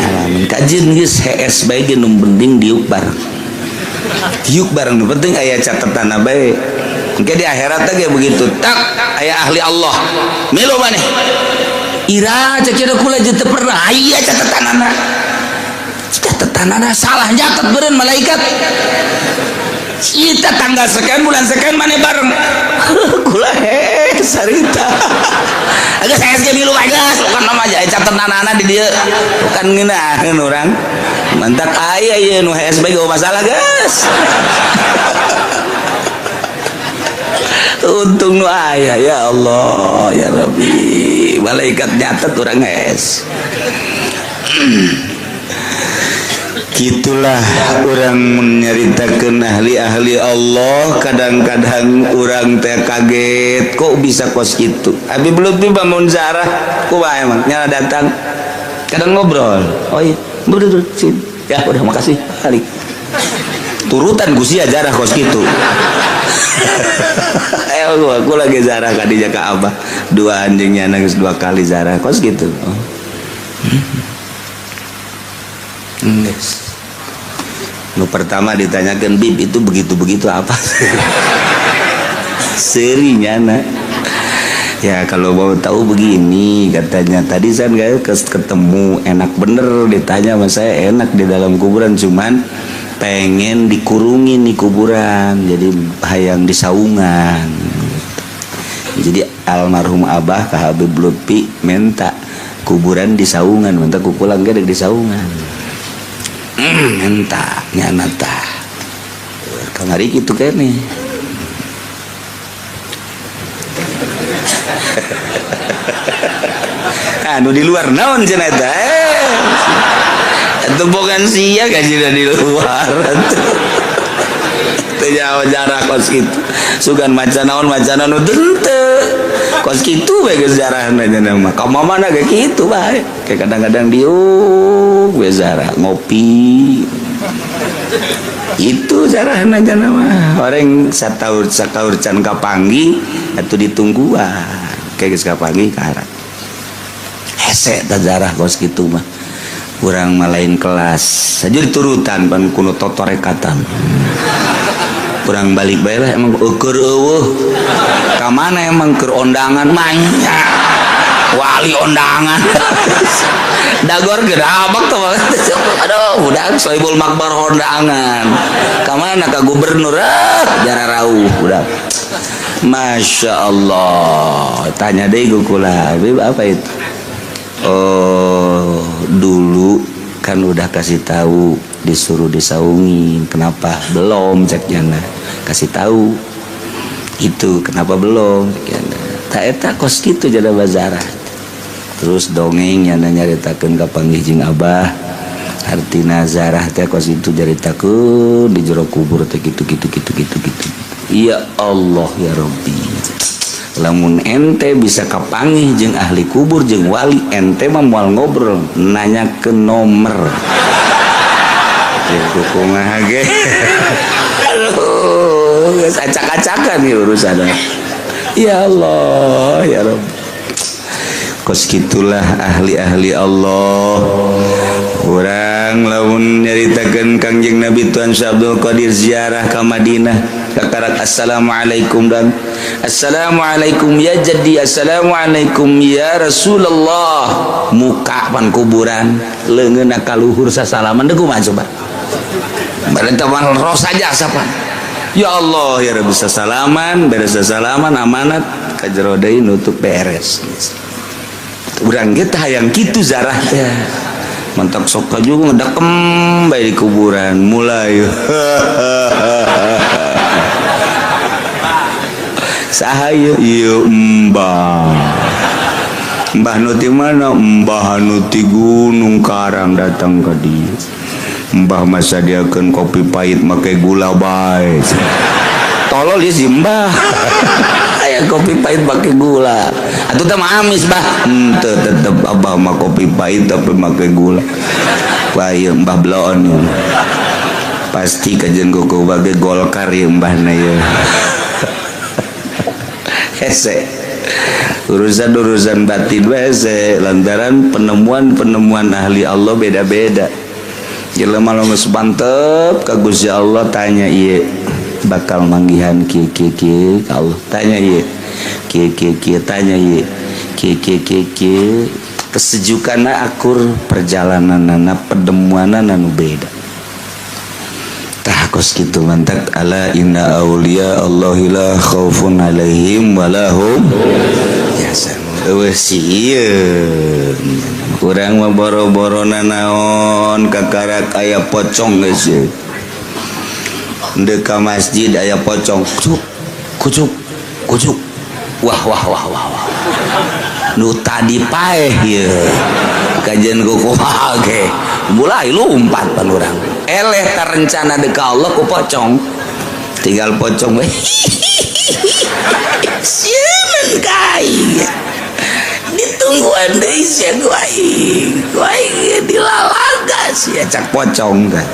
alamin kajian geus hees bae ge nu penting diuk bareng diuk bareng nu penting aya catetan bae engke di akhirat teh ge begitu tak aya ahli Allah milu maneh ira cek kula jeung teu pernah aya catetanana catetanana salah nyatet beureun malaikat kita tanggal sekian bulan sekian maneh bareng kula hees sarita geus hees ge milu bae geus bukan nama aja catetanana di dieu bukan ngeunaheun urang mantak aya ieu nu hees bae masalah geus untung nu aya ya Allah ya Rabbi malaikat nyatet urang hees. Gitulah orang menyeritakan ahli-ahli Allah kadang-kadang orang teh kaget kok bisa kos gitu abi belum tiba mun zarah kumaha emang nyala datang kadang ngobrol oh iya betul sini ya udah makasih balik turutan gusia jarah kos gitu. Aku lagi zarah kadinya ka abah dua anjingnya nangis 2 kali zarah kos gitu. Oh. Yes. Nu pertama ditanyakan bib itu begitu-begitu apa? Serinya nak. Ya kalau mau tahu begini katanya tadi saya nggak ketemu enak bener ditanya sama saya enak di dalam kuburan cuman pengen dikurungin di kuburan jadi hayang di saungan. Jadi almarhum abah ka Habib Lutfi minta Kuburan di saungan, mantap ku pulang ge di saungan. Entah nyana tah. Kamari kitu keneh. Anu di luar naon cenah eta? Itu bukan sia gaji di luar. Teu jauh jarak kos kitu. Sugan maca naon henteu. Kos kitu bae geus jarahna cenah mah. Ka mana ge kitu bae. Kayak kadang-kadang diuk we zarah ngopi. Itu jarahna cenah mah. Orang sataur sakaur can kapanggih atuh ditungguan. Kayak geus kapanggih kaharat. Hese ta jarah kos kitu mah. Urang mah lain kelas. Saja diturutan pan kuno totorekatan. Kurang balik bae lah emang eueur eueuh. Ka mana emang keur ondangan manya. Wali ondangan. Dagor gerabak tuh. Aduh, budak Sohibul Makbar ondangan. Ka mana ka gubernur ah jara rauh budak. Masya Allah. Tanya deui ku kula, Habib apa itu? Oh, dulu kan udah kasih tahu disuruh disaungin, kenapa belum cek jana? Kasih tahu itu kenapa belum cek jana. Tak eta kos kitu jada bazarah. Terus dongeng nyana nyaritakeun ka panggih jeung abah. Artina zarah teh kos itu nyaritakeun di jero kubur teh kitu kitu kitu kitu kitu. Ya Allah ya Rabbi. Lamun ente bisa kapanggih jeung ahli kubur jeung wali, ente mah moal ngobrol nanya ke nomor. Jeung kumaha ge. Aduh, geus acak-acakan ieu urusan. Ya Allah, ya Rabb. Kos kitulah ahli-ahli Allah. Urang lamun nyaritakeun Kangjeng Nabi Tuhan Syekh Abdul Qadir ziarah ka Madinah. Kakarak assalamualaikum dan assalamualaikum ya jadi assalamualaikum ya Rasulullah. Muka pan kuburan leungeunna ka luhur sasalaman deui kumaha coba. Bareng mah roh saja sapa. Ya Allah ya Rabbi sasalaman beres sasalaman amanat ka jero deui nutup beres. Urang ge teh hayang kitu zarah teh. Mantap sok juga ngedekem bae di kuburan mulai. Saha ieu? Ieu Mbah. Mbah nu ti mana? Mbah nu ti Gunung Karang datang ka dieu. Mbah mah sadiakeun kopi pahit make gula bae. Tolol ieu si Mbah. Aya kopi pahit make gula. Atuh teh mah amis, Bah. Henteu tetep abah mah kopi pahit tapi make gula. Wah ieu Mbah bloon ieu. Pasti kajian koko bage Golkar ieu mbahna ieu. Hese. Urusan-urusan batin hese lantaran penemuan-penemuan ahli Allah beda-beda. Jelema lamun geus mantep ka Gusti Allah tanya ieu bakal manggihan kieu kieu kieu ka Allah tanya ieu kieu kieu kieu tanya ieu kieu kieu kieu kieu kesejukanna akur perjalananna penemuanna nu beda. Tah kos kitu mantak ala inna auliya Allahi la khaufun alaihim walahum yahzanun. Eueuh sieun. Urang mah boro-borona naon kakarak aya pocong geus ieu. Ndek ka masjid aya pocong kucuk kucuk kucuk. Wah wah wah wah wah. Nu tadi paeh ieu. Kajian kumaha ge. Mulai lumpat pan urang. Eleh tarencana deka Allah ku pocong. Tinggal pocong we. Sieun ka aing. Ditungguan deui sia ku aing. Ku aing dilalaga sia cak pocong teh.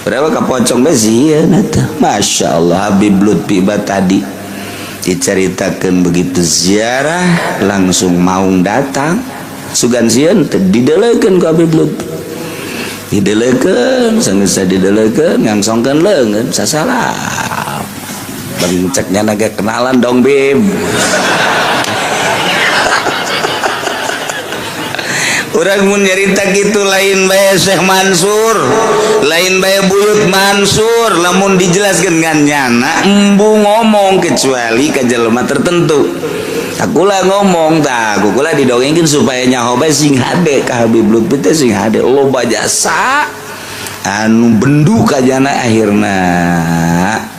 Berapa ka pocong teh sieun eta. Masya Allah Habib Lutfi ba tadi diceritakan begitu ziarah langsung maung datang. Sugan sieun teh didelekeun ku Habib Lutfi. Didelekeun sanggeus didelekeun ngangsongkeun leungeun sasalam. Bang cek nyana ge kenalan dong Bib. Urang mun nyarita kitu lain bae Syekh Mansur, lain bae Buyut Mansur, lamun dijelaskeun ngan nyana embu ngomong kecuali ka jelema tertentu. Kula ngomong tah, kula didongengkeun supaya nyaho bae sing hade ka Habib Lutfi teh, sing hade loba jasa anu bendu kajana, akhirna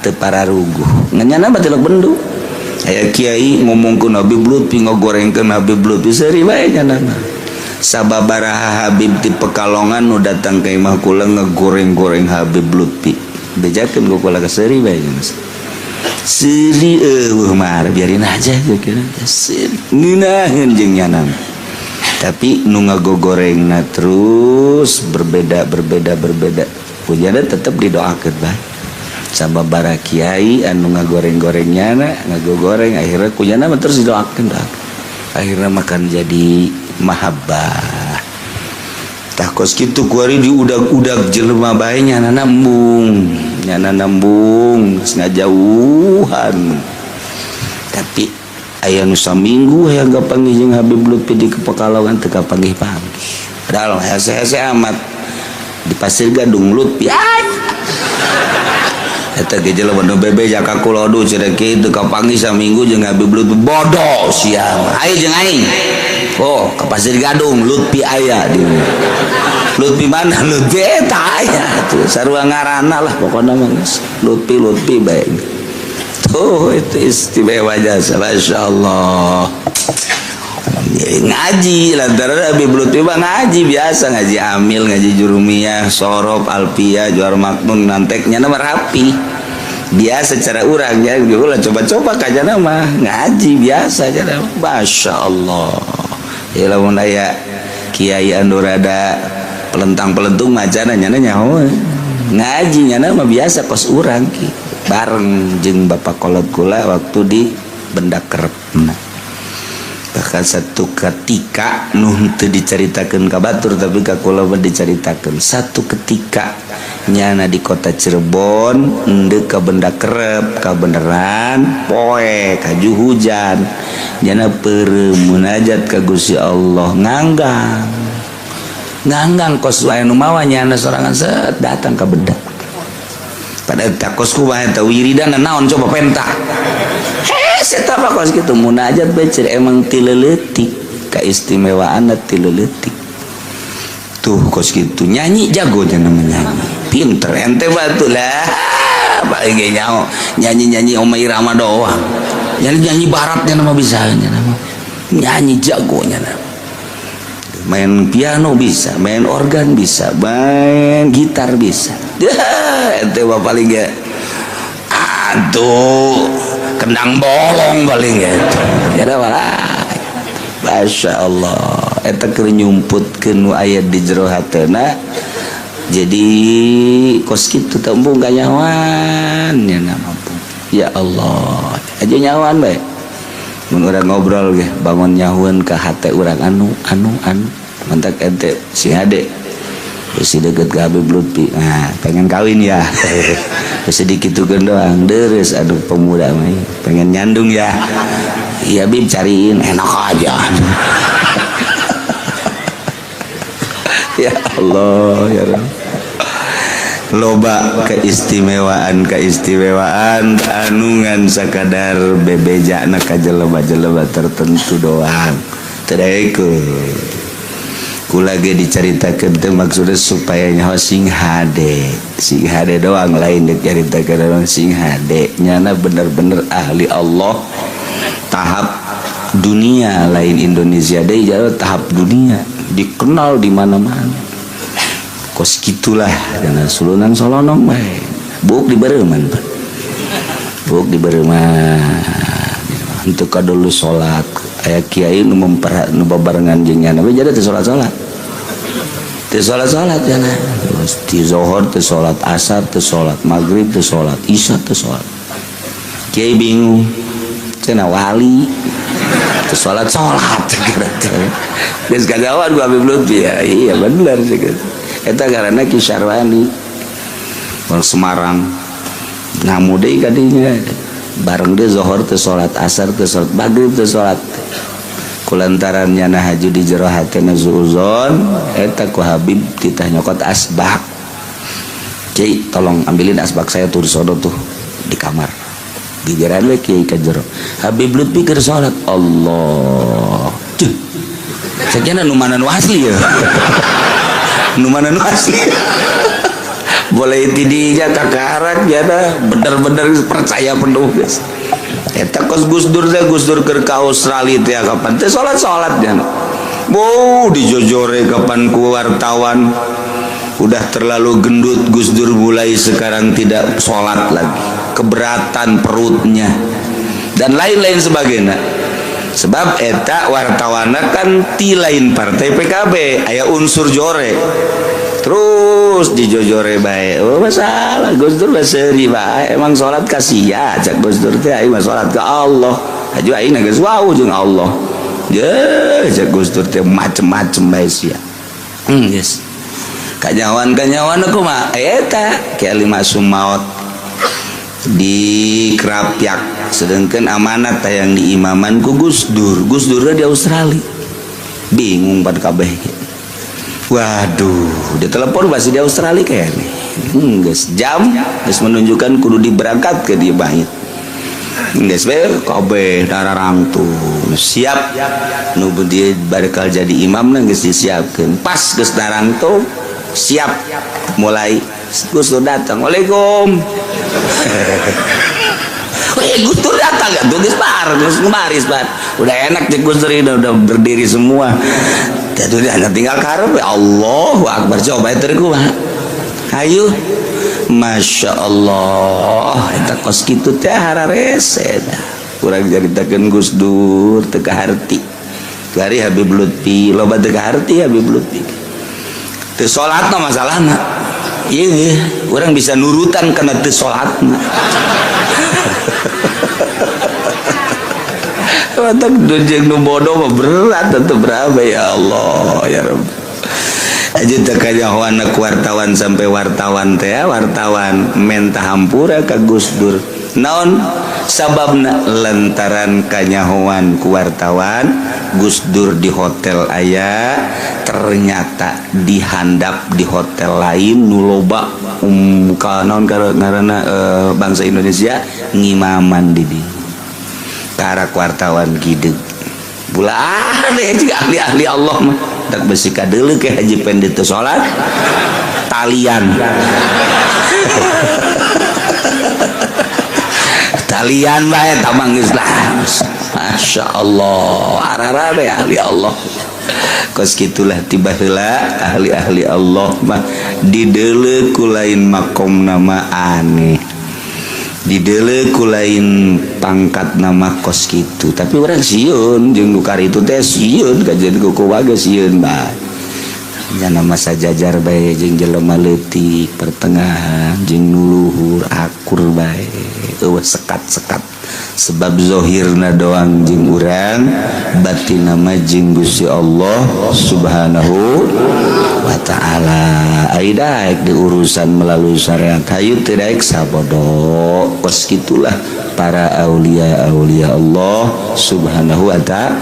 teu pararuguh nganyana mah tilok bendu. Aya kiai ngomongkeun Habib Lutfi, ngogorengkeun Habib Lutfi, seuri bae nyana mah. Sababaraha Habib di Pekalongan nu datang ka imah kula ngegoreng-goreng Habib Lutfi, bejakeun ku kula, ka seuri bae nya. Seuri eueuh mah biarin aja kira seuri ngeunaheun jeung nyana, tapi nu ngagogorengna terus berbeda, berbeda, berbeda. Pujana tetep didoakeun bae sababaraha kiai anu ngagoreng-goreng nyana, ngagogoreng, akhirnya kujana mah terus didoakeun, doakeun, akhirnya makan jadi mahabbah. Tah, kos kitu kuari diudag-udag jelema bae, nyana nambung, nyana nambung ngajauhan. Tapi aya nu saminggu hayang kapanggih jeung Habib Lutfi di Pekalongan teu kapanggih-panggih, padahal hese-hese amat di Pasir Gadung Lutfi. Ay! Eta ge jelema nu bebeja ka kula, "Aduh," cenah, "kitu kapanggih saminggu jeung Habib Lutfi." "Bodoh sia, ayo jeung aing." Oh, ke Pasir Gadung Lutfi aya di Lutfi mana? Lutfi eta aya tuh, sarua ngaranna lah, pokokna mah geus Lutfi, Lutfi bae tuh. Itu istimewa jasa, Masya Allah. Ngaji lantaran Habib Lutfi mah ngaji biasa, ngaji amil, ngaji jurumiyah, sorof, alfiyah, juar maknun, nanteknya nama rapi biasa cara urang ya lah. Coba-coba kajana mah ngaji biasa aja, Masya Allah ya. Lamun aya kiai anu rada pelentang-pelentung macana, nyana nyaho ngaji nyana mah biasa kos urang ki, bareng jeung bapak kolot kula waktu di Benda Kerep. Nah, bahkan satu ketika nu teu dicaritakeun ka batur, tapi ka kula mah dicaritakeun, satu ketika nyana di kota Cirebon endek ka Benda Kerep, ka beneran poe kaju hujan, nyana peureum munajat ka Gusti Allah, nganggang nganggang kos aya nu mawa, nyana sorangan set datang ka benda pada kos kumaha eta wiridan naon, coba penta. Hese mah kos kitu munajat bae, emang ti leutik keistimewaan, ti leutik tuh kos kitu. Nyanyi jago, jangan nyanyi pinter ente batu lah paling ge nyaho nyanyi-nyanyi Oma Irama doang, nyanyi nyanyi baratnya nama bisa, nama nyanyi jagonya, nama main piano bisa, main organ bisa, main gitar bisa. Ente mah paling ge aduh kendang bolong paling gitu ya malah. Masya Allah, eta keur nyumputkeun nu aya di jero hatena, jadi kos kitu tembung kanyawan nya mampu. Ya Allah aja nyawan bae mun urang ngobrol ge bangun nyahueun ka hate urang anu anu anu mantak ente si hade si deket ke Habib Lutfi. Nah, pengen kawin ya, sedikit tuh doang deres. Aduh, pemuda mah pengen nyandung ya. Iya Bib, cariin, enak aja. Ya Allah ya Rabb, loba keistimewaan keistimewaan anu ngan sakadar bebejana ka jelema-jelema tertentu doang. Teu kula ge dicaritakeun teh maksudnya supaya nyaho sing hade, sing hade doang, lain dicaritakeun doang, sing hade nyana bener-bener ahli Allah tahap dunia, lain Indonesia deh, jauh tahap dunia, dikenal di mana-mana kos gitulah. Jangan sulunan solonong bae, buk di bareuman, buk di bareuman untuk kadulu salat. Aya kiai nu memper nu babarengan jeung nyana we jadi teu salat-salat, teu salat-salat cenah. Terus ti zuhur teu salat, asar teu salat, maghrib teu salat, isya teu salat. Kiai bingung cenah, wali teu salat-salat. Geus kajawab gua Habib Lutfi ya, iya bener sih gitu. Eta karena Ki Syarwani orang Semarang ngamu deui kadinya bareng dia zuhur teu salat, asar teu salat, maghrib teu salat, kulantaran nyana haju di jero hatena suuzon eta ku Habib titah nyokot asbak. "Cai, tolong ambilin asbak saya tuh di sono tuh di kamar." Gigiran we kiai ka jero. Habib Lutfi keur salat. Allah. Cuh. Sakiana nu mana nu asli ya? Nu mana nu asli? Boleh tidinya kakarak ya dah, bener-bener percaya penuh guys. Eta kos Gus Dur teh, Gus Dur keur ka Australia teh kapan teh salat-salat nya. Wow, dijojore kapan ku wartawan. Udah terlalu gendut Gus Dur, mulai sekarang tidak sholat lagi, keberatan perutnya dan lain-lain sebagainya. Sebab eta wartawana kan ti lain partai PKB, aya unsur jore terus dijojore bae. Oh, masalah Gus Dur mah seuri bae, emang sholat ka sia cak Gus Dur teh, aing mah sholat ke Allah aju, aing geus wau jeung Allah. Ye, cak Gus Dur teh macem-macem bae sia. Yes. Kanyawan kanyawan aku mah eta Ki Ali Maksum maot di Krapyak, sedangkan amanat yang di imaman ku Gus Dur. Gus Dur di Australia, bingung pada kabeh. Waduh, dia telepon masih di Australia kayaknya. Geus jam geus menunjukkan kudu diberangkat ke dia bait. Geus we kabeh dararangtung siap nu dia bakal jadi imam geus disiapkeun. Pas geus darangtung siap mulai, Gus Dur datang. Waalaikum. Wih, Gus Dur datang ya, tuh geus bar, geus baris bar. Udah enak cek Gus Dur ini udah berdiri semua. Jadi udah tinggal karep ya Allahu Akbar, coba itu kumaha. Hayu. Masya Allah, eta kos kitu teh hararese. Kurang caritakeun Gus Dur teu kaharti. Bari Habib Lutfi loba teu kaharti Habib Lutfi. Teu salatna masalahna. Iya, orang bisa nurutan karena teu salatna. Mantap jeung nu bodoh mah berat tetep berapa ya Allah ya Rabb. Aja teu kanyahoan wartawan sampai wartawan teh wartawan menta hampura ka Gus Dur. Naon sababna? Lantaran kanyahoan ku wartawan Gus Dur di hotel aya, ternyata dihandap di hotel lain nu loba ka naon ngaranna bangsa Indonesia ngimaman di dieu. Karak wartawan gideg pula aneh juga ahli-ahli Allah mah tak besi kadeuleu ke Haji Pendi teu salat talian talian bae tamang geus lah. Masya Allah, arara ahli Allah kos kitulah. Tiba heula ahli-ahli Allah mah dideuleu ku lain makom nama aneh, dideuleu ku lain pangkat nama kos kitu, tapi orang sieun jeung nu itu teh sieun kajian kuku wae sieun bae nya nama sajajar bae jeung jelema leutik pertengahan jeung nu luhur akur bae, eueuh sekat-sekat. Sebab zohirna doang jeung urang, batin nama jeung Gusti Allah Subhanahu wa ta'ala. Ai daek di urusan melalui syariat, hayu teu daek sabodo. Kos kitulah para aulia aulia Allah Subhanahu wa ta'ala.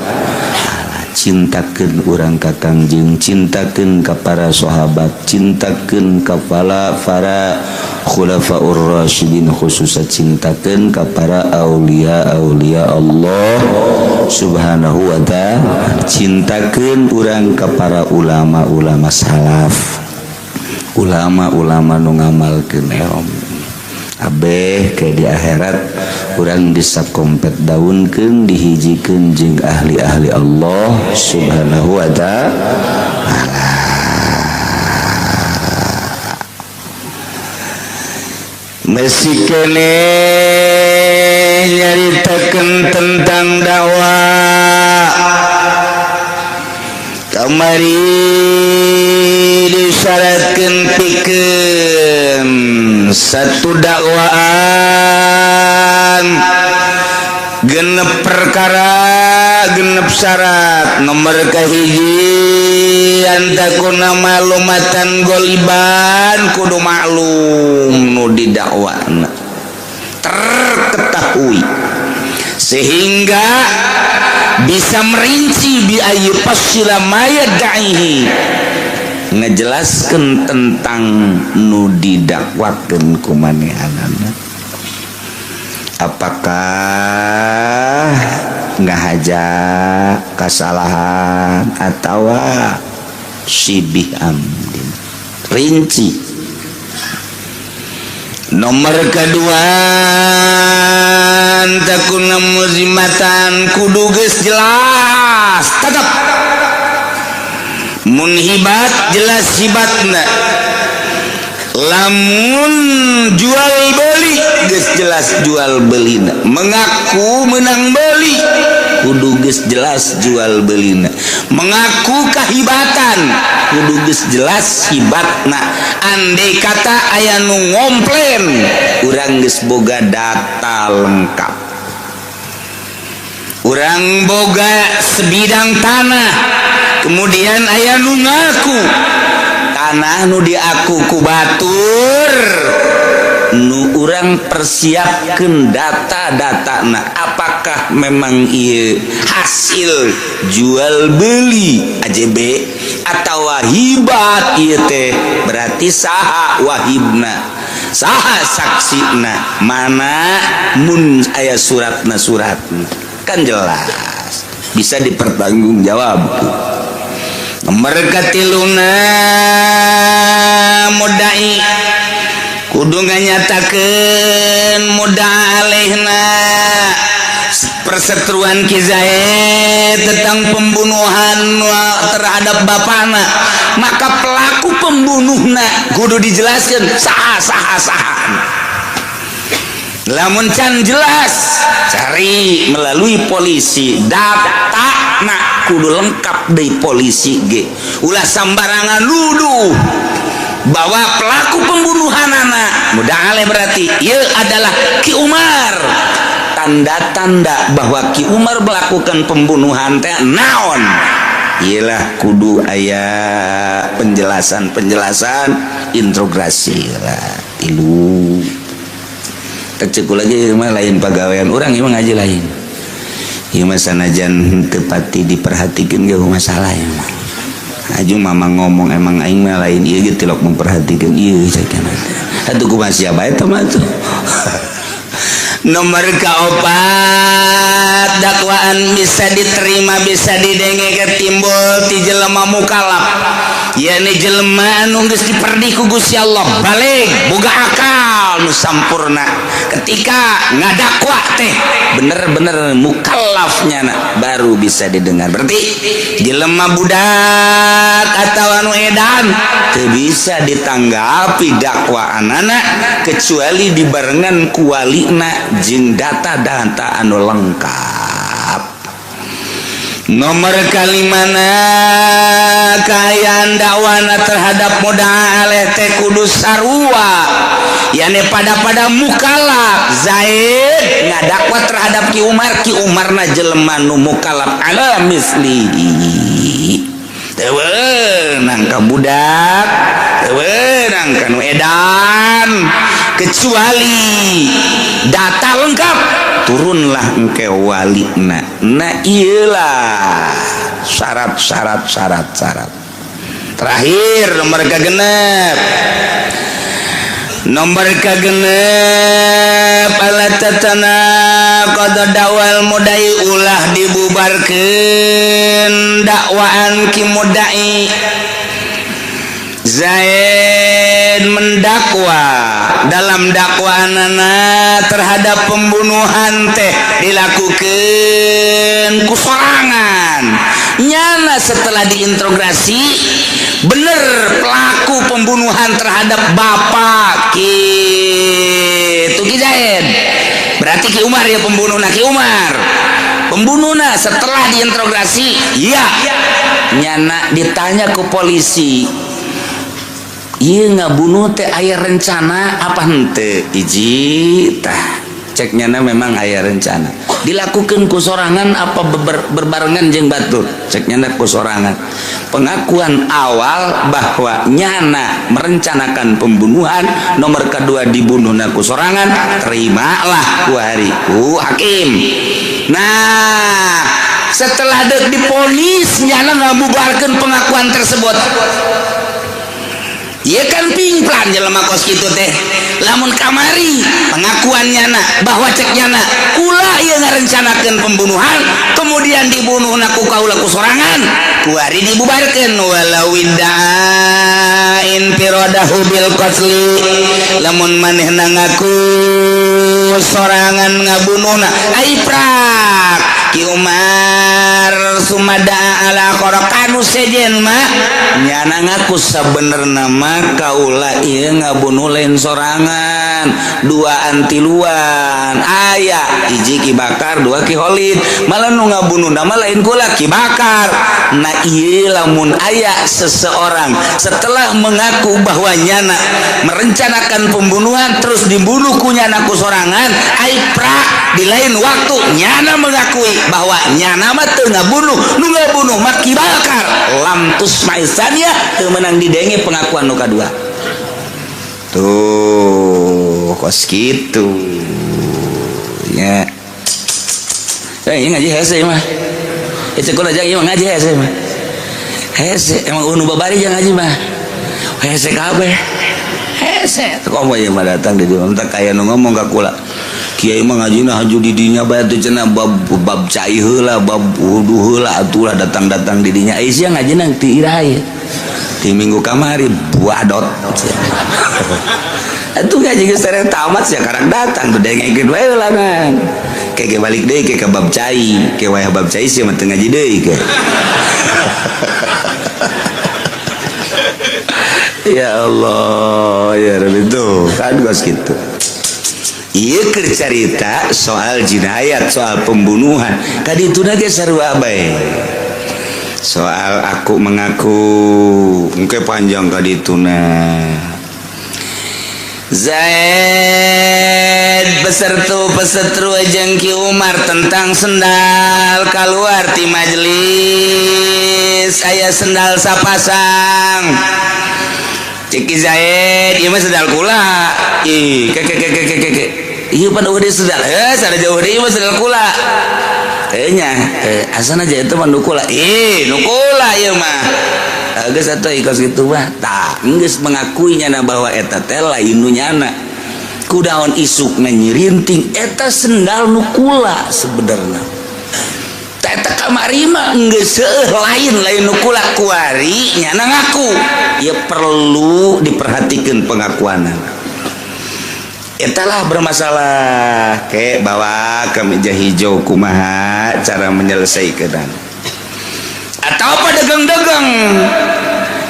Cintakeun urang ka Kangjeng, cintakeun ka para sahabat, cintakeun ka para khulafaur rasyidin, khususnya cintakeun ka para aulia aulia Allah Subhanahu wa ta'ala. Cintakeun urang ka para ulama-ulama salaf, ulama-ulama nu ngamalkeun ilmu. Abeh ke di akhirat urang disakompet daunkeun, dihijikeun jeung ahli-ahli Allah Subhanahu wa ta'ala. Masih kene nyaritakeun tentang dakwah. Kamari disyaratkeun pikeun satu dakwaan genep perkara, genep syarat. Nomor kahiji, antakuna ma'lumatan goliban, kudu maklum nu didakwana, terketahui sehingga bisa merinci bi ayu fasila ma yad'ihi, ngejelaskan tentang nu didakwakeun ku manehanana. Apakah ngahaja kesalahan atau syibih amdin, rinci. Nomor kedua, takuna mulzimatan, kudu geus jelas. Tetap mun hibat jelas hibatna, lamun jual beli geus jelas jual belina, mengaku menang beli kudu geus jelas jual belina, mengaku kahibatan kudu geus jelas hibatna. Andai kata aya nu ngomplen, urang geus boga data lengkap. Urang boga sebidang tanah, kemudian aya nu ngaku tanah nu diaku ku batur, nu urang persiapkan data-data. Nah, apakah memang iya hasil jual beli AJB atau hibat ieu teh? Berarti saha wahibna, saha saksina, mana mun aya suratna, suratna kan jelas bisa dipertanggungjawab. Mereka tiluna, mudai kudu nganyatakeun mudda'a alaihna perseteruan Ki Zaid tentang pembunuhan terhadap bapana, maka pelaku pembunuhna kudu dijelaskan saha saha saha. Lamun can jelas, cari melalui polisi data. Nak kudu lengkap dari polisi ge, ulah sambarangan nuduh bahwa pelaku pembunuhan anak mudda'a alaih berarti ia adalah Ki Umar. Tanda-tanda bahwa Ki Umar melakukan pembunuhan teh naon? Iyalah, kudu aya penjelasan-penjelasan, interogasi lah. Tilu terceku lagi mah lain pegawaian orang, emang ngaji lain. Ieu mah sanajan teu pati diperhatikan ge masalah ya mah. Aju mama ngomong, emang aing mah lain ieu ge tilok memperhatikan ieu cek. Atuh kumaha siapa eta mah tuh. Nomor kaopat, dakwaan bisa diterima, bisa didenge, timbul ti jelema mukalaf, yakni jelema anu geus diperdih ku Gusti Allah, balig, boga akal nu sampurna. Ketika ngadakwa teh bener-bener mukallafnya na, baru bisa didengar. Berarti jelema budak atau anu edan teu bisa ditanggapi dakwaan anak kecuali dibarengan ku walina jeung data-data anu lengkap. Nomor kalimana, kaayaan dakwana terhadap mudda'a alaih teh kudu sarua, yakni pada-pada mukallaf. Zaid ngadakwa terhadap Ki Umar, Ki Umar na jelema nu mukallaf ala mislihi, teu weunang ka budak, teu weunang ka nu edan, kecuali data lengkap, turunlah engke walina. Nah, iyalah syarat syarat syarat syarat. Terakhir, nomor kagenep, nomor kagenep, alla tatanaqadha da'wal mudai, ulah dibubarkeun dakwaan ki mudai. Zaid mendakwa, dalam dakwaan terhadap pembunuhan teh dilakukan ku sorangan. Nyana setelah diinterogasi bener pelaku pembunuhan terhadap bapak gitu Ki Zaid, berarti Ki Umar ya pembunuh. Nah, Ki Umar pembunuhna setelah diinterogasi iya. Nyana ditanya ke polisi, iya ngabunuh teh aya rencana apa hente? Hiji tah cek nyana memang aya rencana. Dilakukan ku sorangan apa berbarengan jeung batur? Cek nyana ku sorangan. Pengakuan awal bahwa nyana merencanakan pembunuhan, nomor kedua dibunuh ku sorangan, terimalah ku hari ku hakim. Nah, setelah dek diponis, nyana ngabubarkan pengakuan tersebut. Iya kan, pingplan jelema kos kitu teh. Lamun kamari pengakuan nyana bahwa cek nyana kula ieu ngarencanakeun pembunuhan, kemudian dibunuh ku kaula ku sorangan, kuari dibubarkeun. Walau idda'a infiradahu bil qatli, lamun manehna ngaku sorangan ngabunuhna, ai prak Ki Umar sumada ala kanu sejen mah nyana ngaku sabenerna mah kaula ieu ngabunuh lain sorangan, duaan tiluan, aya hiji Ki Bakar, dua Ki Holid, malah nu ngabunuh nama lain kula, Ki Bakar. Nah, ieu lamun aya seseorang setelah mengaku bahwa nyana merencanakan pembunuhan, terus dibunuh ku nyana ku sorangan, ai prak di lain waktu nyana mengakui bahwa nyana mah teu ngabunuh, nu ngabunuh mah Ki Bakar, lam tusma' tsaniyah, teu meunang didenge pengakuan nu kadua. Tuh, kos kitu ya. Eh, ini ngaji hese mah itu kula aja, ieu ngaji hese mah, hese emang. Unu babari jangan ngaji mah hese kabeh, hese. Komo ieu mah datang di dieu teh kaya nu ngomong ka kula, "Kiai mah ngajina haju di dinya bae teh cenah, bab bab cai heula, bab wudu heula atulah datang-datang di dinya." Ai sia ngajina ti iraha ieu? Di minggu kamari, buadot. Atuh ngaji geus tereng tamat sia karang datang tuh, dengekeun wae ulangan. Kayak balik deui ke bab cai, ke wayah bab cai sia mah teu ngaji deui ke. Ya Allah, ya Rabbi, itu kan gos gitu. Iya, keur carita soal jinayat, soal pembunuhan. Tadi itu ge sarua bae. Soal aku mengaku engke panjang kadituna. Zaid besertu pesetru jeung Ki Umar tentang sendal keluar ti majelis, aya sendal sapasang. Cek Ki Zaid, "Ieu mah sendal kula." Ih, ke ke ke ke ke ke, ieu pan eueuh sendal, eh sada jauh deui, ieu mah sendal kula. Kayaknya eh asana aja itu mah nu kula. Ih, nu kula ieu mah. Geus atuh ikos kitu mah. Tah, geus mengakui nyana bahwa eta teh lain nu nyana. Kudaon isukna nyirinting eta sendal nu kula sebenarnya. Eta kamari mah geus lain, lain nu kula, kuari nyana ngaku. Ya, perlu diperhatikan pengakuanan. Etalah bermasalah ke bawa ke meja hijau, kumaha cara menyelesaikan atau apa dagang-dagang.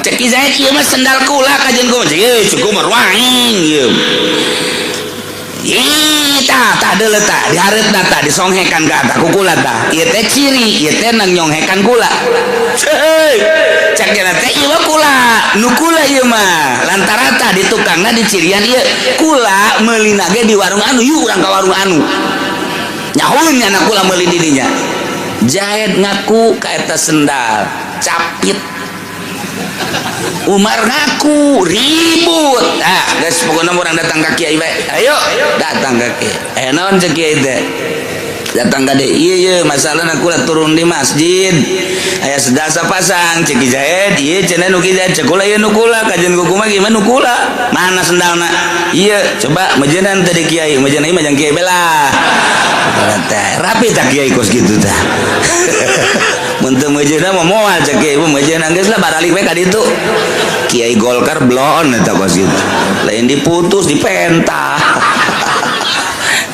Cek Zaid, "Ieu mah sendal kula." Kajeun kumaha? Cek cukup meruangin ieu. Ih, tah tah deuleu tah, dihareupna tah, disonghekan ka tah ku kula tah. Ieu teh ciri, ieu teh nang nyonghekan kula. Heuy, cek nya teh ieu mah kula, nu kula ieu mah. Lantaran tah di tukangna dicirian ieu kula meulina ge di warung anu, yuk urang ka warung anu. Nyahueun nya kula meuli di dinya. Zaid ngaku ka eta sendal capit. Umar ngaku, ribut. Ah, geus pokokna urang datang ka kiai bae. Ayo, datang ka kiai. Eh, naon cek kiai teh? Datang ka deui, ieu ieu masalahna kula turun di masjid. Aya sendal sapasang, cek Ki Zaid, ieu cenah nu Ki Zaid, cek kula ieu nu kula, kajeun kumaha gimana nu kula? Mana sendalna? Ieu, coba mejenan tadi kiai, mejenan ieu mah jang kiai belah. Teh rapi tak kiai kos kitu tah. Mun teu mejeuna mah moal cek kiai mah mejeuna, geus lah baralik we ka ditu. Kiai Golkar bloon eta kos kitu. Lain diputus, dipentah.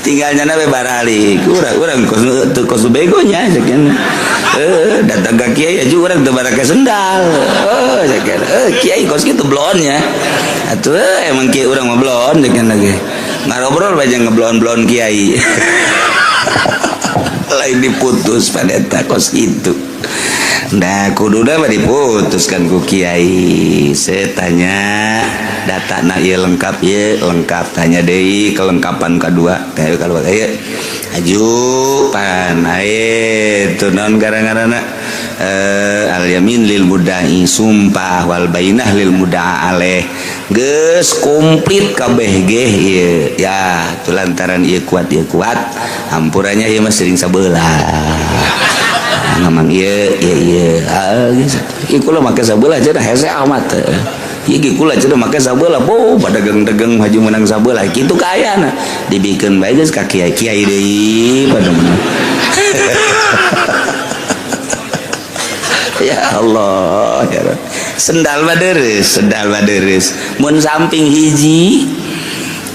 Tinggal nyana we baralik. Urang urang kos teu kos begonya cek. Eh, datang ka kiai aja urang teu barake sendal. Oh, cek. Eh, kiai kos kitu bloonnya. Atuh emang kiai urang mah bloon cek lagi. Ngarobrol bae jeung ngebloon-bloon kiai. Lain diputus pada eta kos kitu. Nah, kuduna mah diputuskan ku kiai. Saya tanya data na ieu lengkap, ieu lengkap, tanya deui kelengkapan kedua kayak kalau ieu aju pan ae teu naon gara-garana eh al yamin lil mudda'i, sumpah, wal bainah lil mudda'a alaih, geus komplit kabeh ge ieu ya. Tu lantaran ieu kuat, ieu kuat, hampurannya ieu mah sering sabelah ngomong ieu ieu ieu. Ah, geus ieu kula make sabelah cenah, hese amat. Ieu ge kula cenah make sabelah, boh padagang-dagang maju menang sabelah kitu kaayana. Dibikeun bae geus ka kiai-kiai deui pada menang. Ya Allah, ya Rabb. Sendal mah deres, sendal mah deres. Mun samping hiji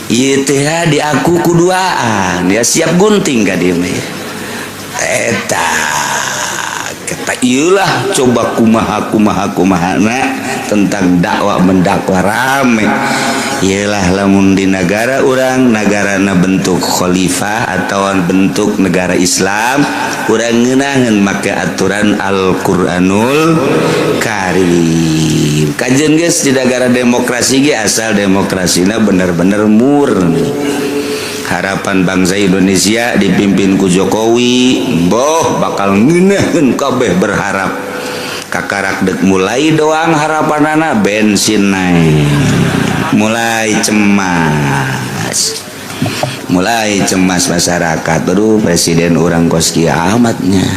ieu teh diaku kuduaan, ya siap gunting ka dieu mah. Eta kata iyalah coba kumaha kumaha kumahana tentang dakwah mendakwah rame. Iyalah lamun di negara urang, negarana bentuk khalifah atau bentuk negara Islam, urang ngeunaheun make aturan Al-Qur'anul Karim. Kajen geus di negara demokrasi ge asal demokrasina bener-bener murni. Harapan bangsa Indonesia dipimpin ku Jokowi, boh bakal ngeunaheun kabeh berharap. Kakarak dek mulai doang harapanana bensin naik. Mulai cemas. Mulai cemas masyarakat. Aduh, presiden urang kos kiamatnya.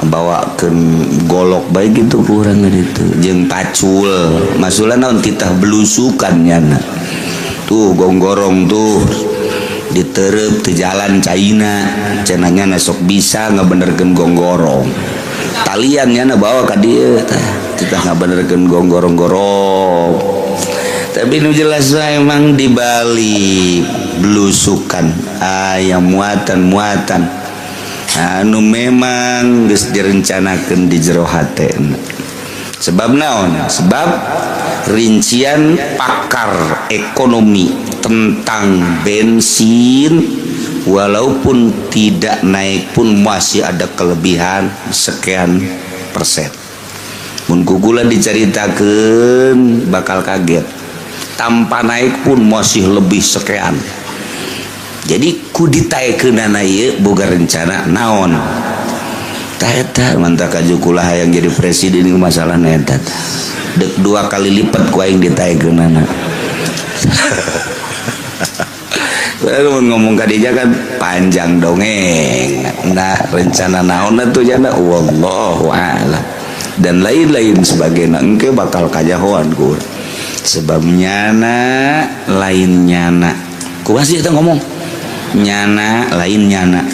Bawakeun golok bae gitu kurang gitu. Jeung pacul. Masulan naon titah belusukan nyana. Tuh gonggorong tuh diterep di jalan China cenahnya sok bisa ngebenerkeun gonggorong talian nyana bawa ka dieu tah titah ngabenerkeun gonggorong-gorong. Tapi nu jelas mah emang di balik belusukan aya muatan-muatan anu memang geus direncanakeun di jero hatena. Sebab naon? Sebab rincian pakar ekonomi tentang bensin walaupun tidak naik pun masih ada kelebihan sekian persen. Mun kukulan diceritakan bakal kaget. Tanpa naik pun masih lebih sekian. Jadi ku ditaekeunana ieu boga rencana naon? Tah eta mantap kajukulah yang jadi presiden ieu masalah eta. Dek dua kali lipat ku aing ditaekeunana. Lalu ngomong ka dinya kan panjang dongeng. Nah, rencana naon atuh jana wallahu a'lam. Dan lain-lain sebagainya engke bakal kajahoan ku. Sebab nyana lain nyana. Kumaha sih eta ngomong? Nyana lain nyana.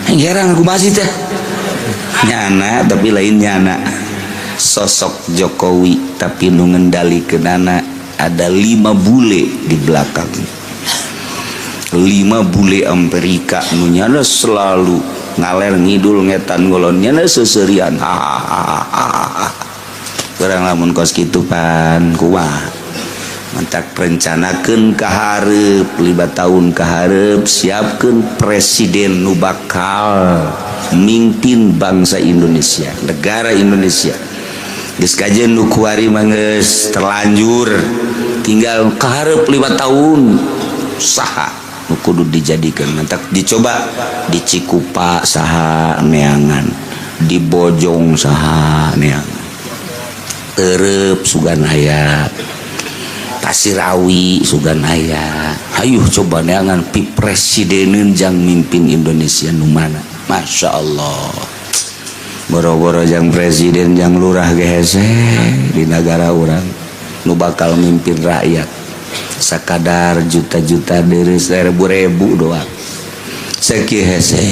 Yang heran aku masih teh. Nyana tapi lain nyana. Sosok Jokowi tapi nu ngendalikeunana ada 5 bule di belakang. 5 bule Amerika nu nyana selalu ngaler ngidul ngetan ngolon nyana seserian. Urang lamun kos kitu pan kumaha? Mentak rencanakeun ka hareup 5 tahun ka hareup siapkeun presiden nu bakal mimpin bangsa Indonesia, negara Indonesia. Geus kajen nu kuari mah geus terlanjur tinggal ka hareup 5 tahun saha nu kudu dijadikeun. Mentak dicoba di Cikupa saha neangan, di Bojong saha neangan, Terep sugan aya, Pasirawi sugan aya. Hayuh coba neangan pi presideneun jang mimpin Indonesia nu mana. Masya Allah. Boro-boro jang presiden jang lurah ge hese di negara urang nu bakal mimpin rakyat. Sakadar juta-juta deres ribu-ribu doang. Sakieu hese.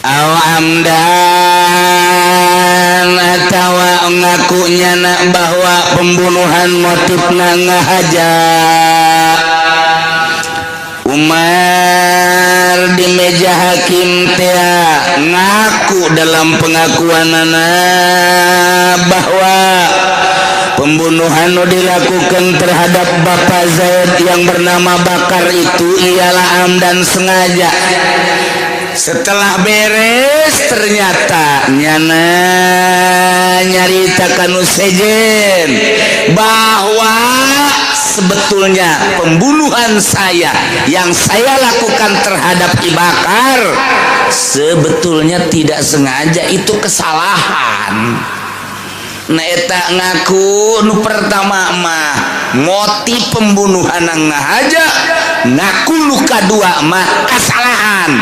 Aw amdan atawa ngakunya nak bahwa pembunuhan motifna ngahaja Umar di meja hakim teh ngaku dalam pengakuanana bahwa pembunuhan nu dilakukan terhadap Bapak Zaid yang bernama Bakar itu ialah amdan sengaja. Setelah beres ternyata nyana nyarita kanu sejen bahwa sebetulnya pembunuhan saya yang saya lakukan terhadap Ki Bakar sebetulnya tidak sengaja, itu kesalahan. Nah eta ngaku nu pertama mah motif pembunuhan ngahaja, ngaku nu kadua mah kesalahan.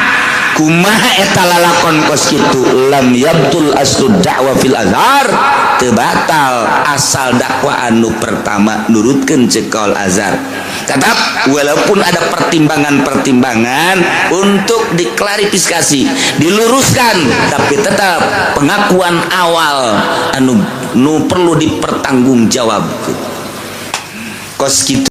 Kumaha eta lalakon kos kitu lam yabtul aslu da'wa fil azhar Teu batal asal dakwaan nu pertama nurutkeun cek kaul azhar. Tetap, walaupun ada pertimbangan-pertimbangan untuk diklarifikasi, diluruskan, tapi tetap pengakuan awal anu nu perlu dipertanggungjawab. Kos kitu.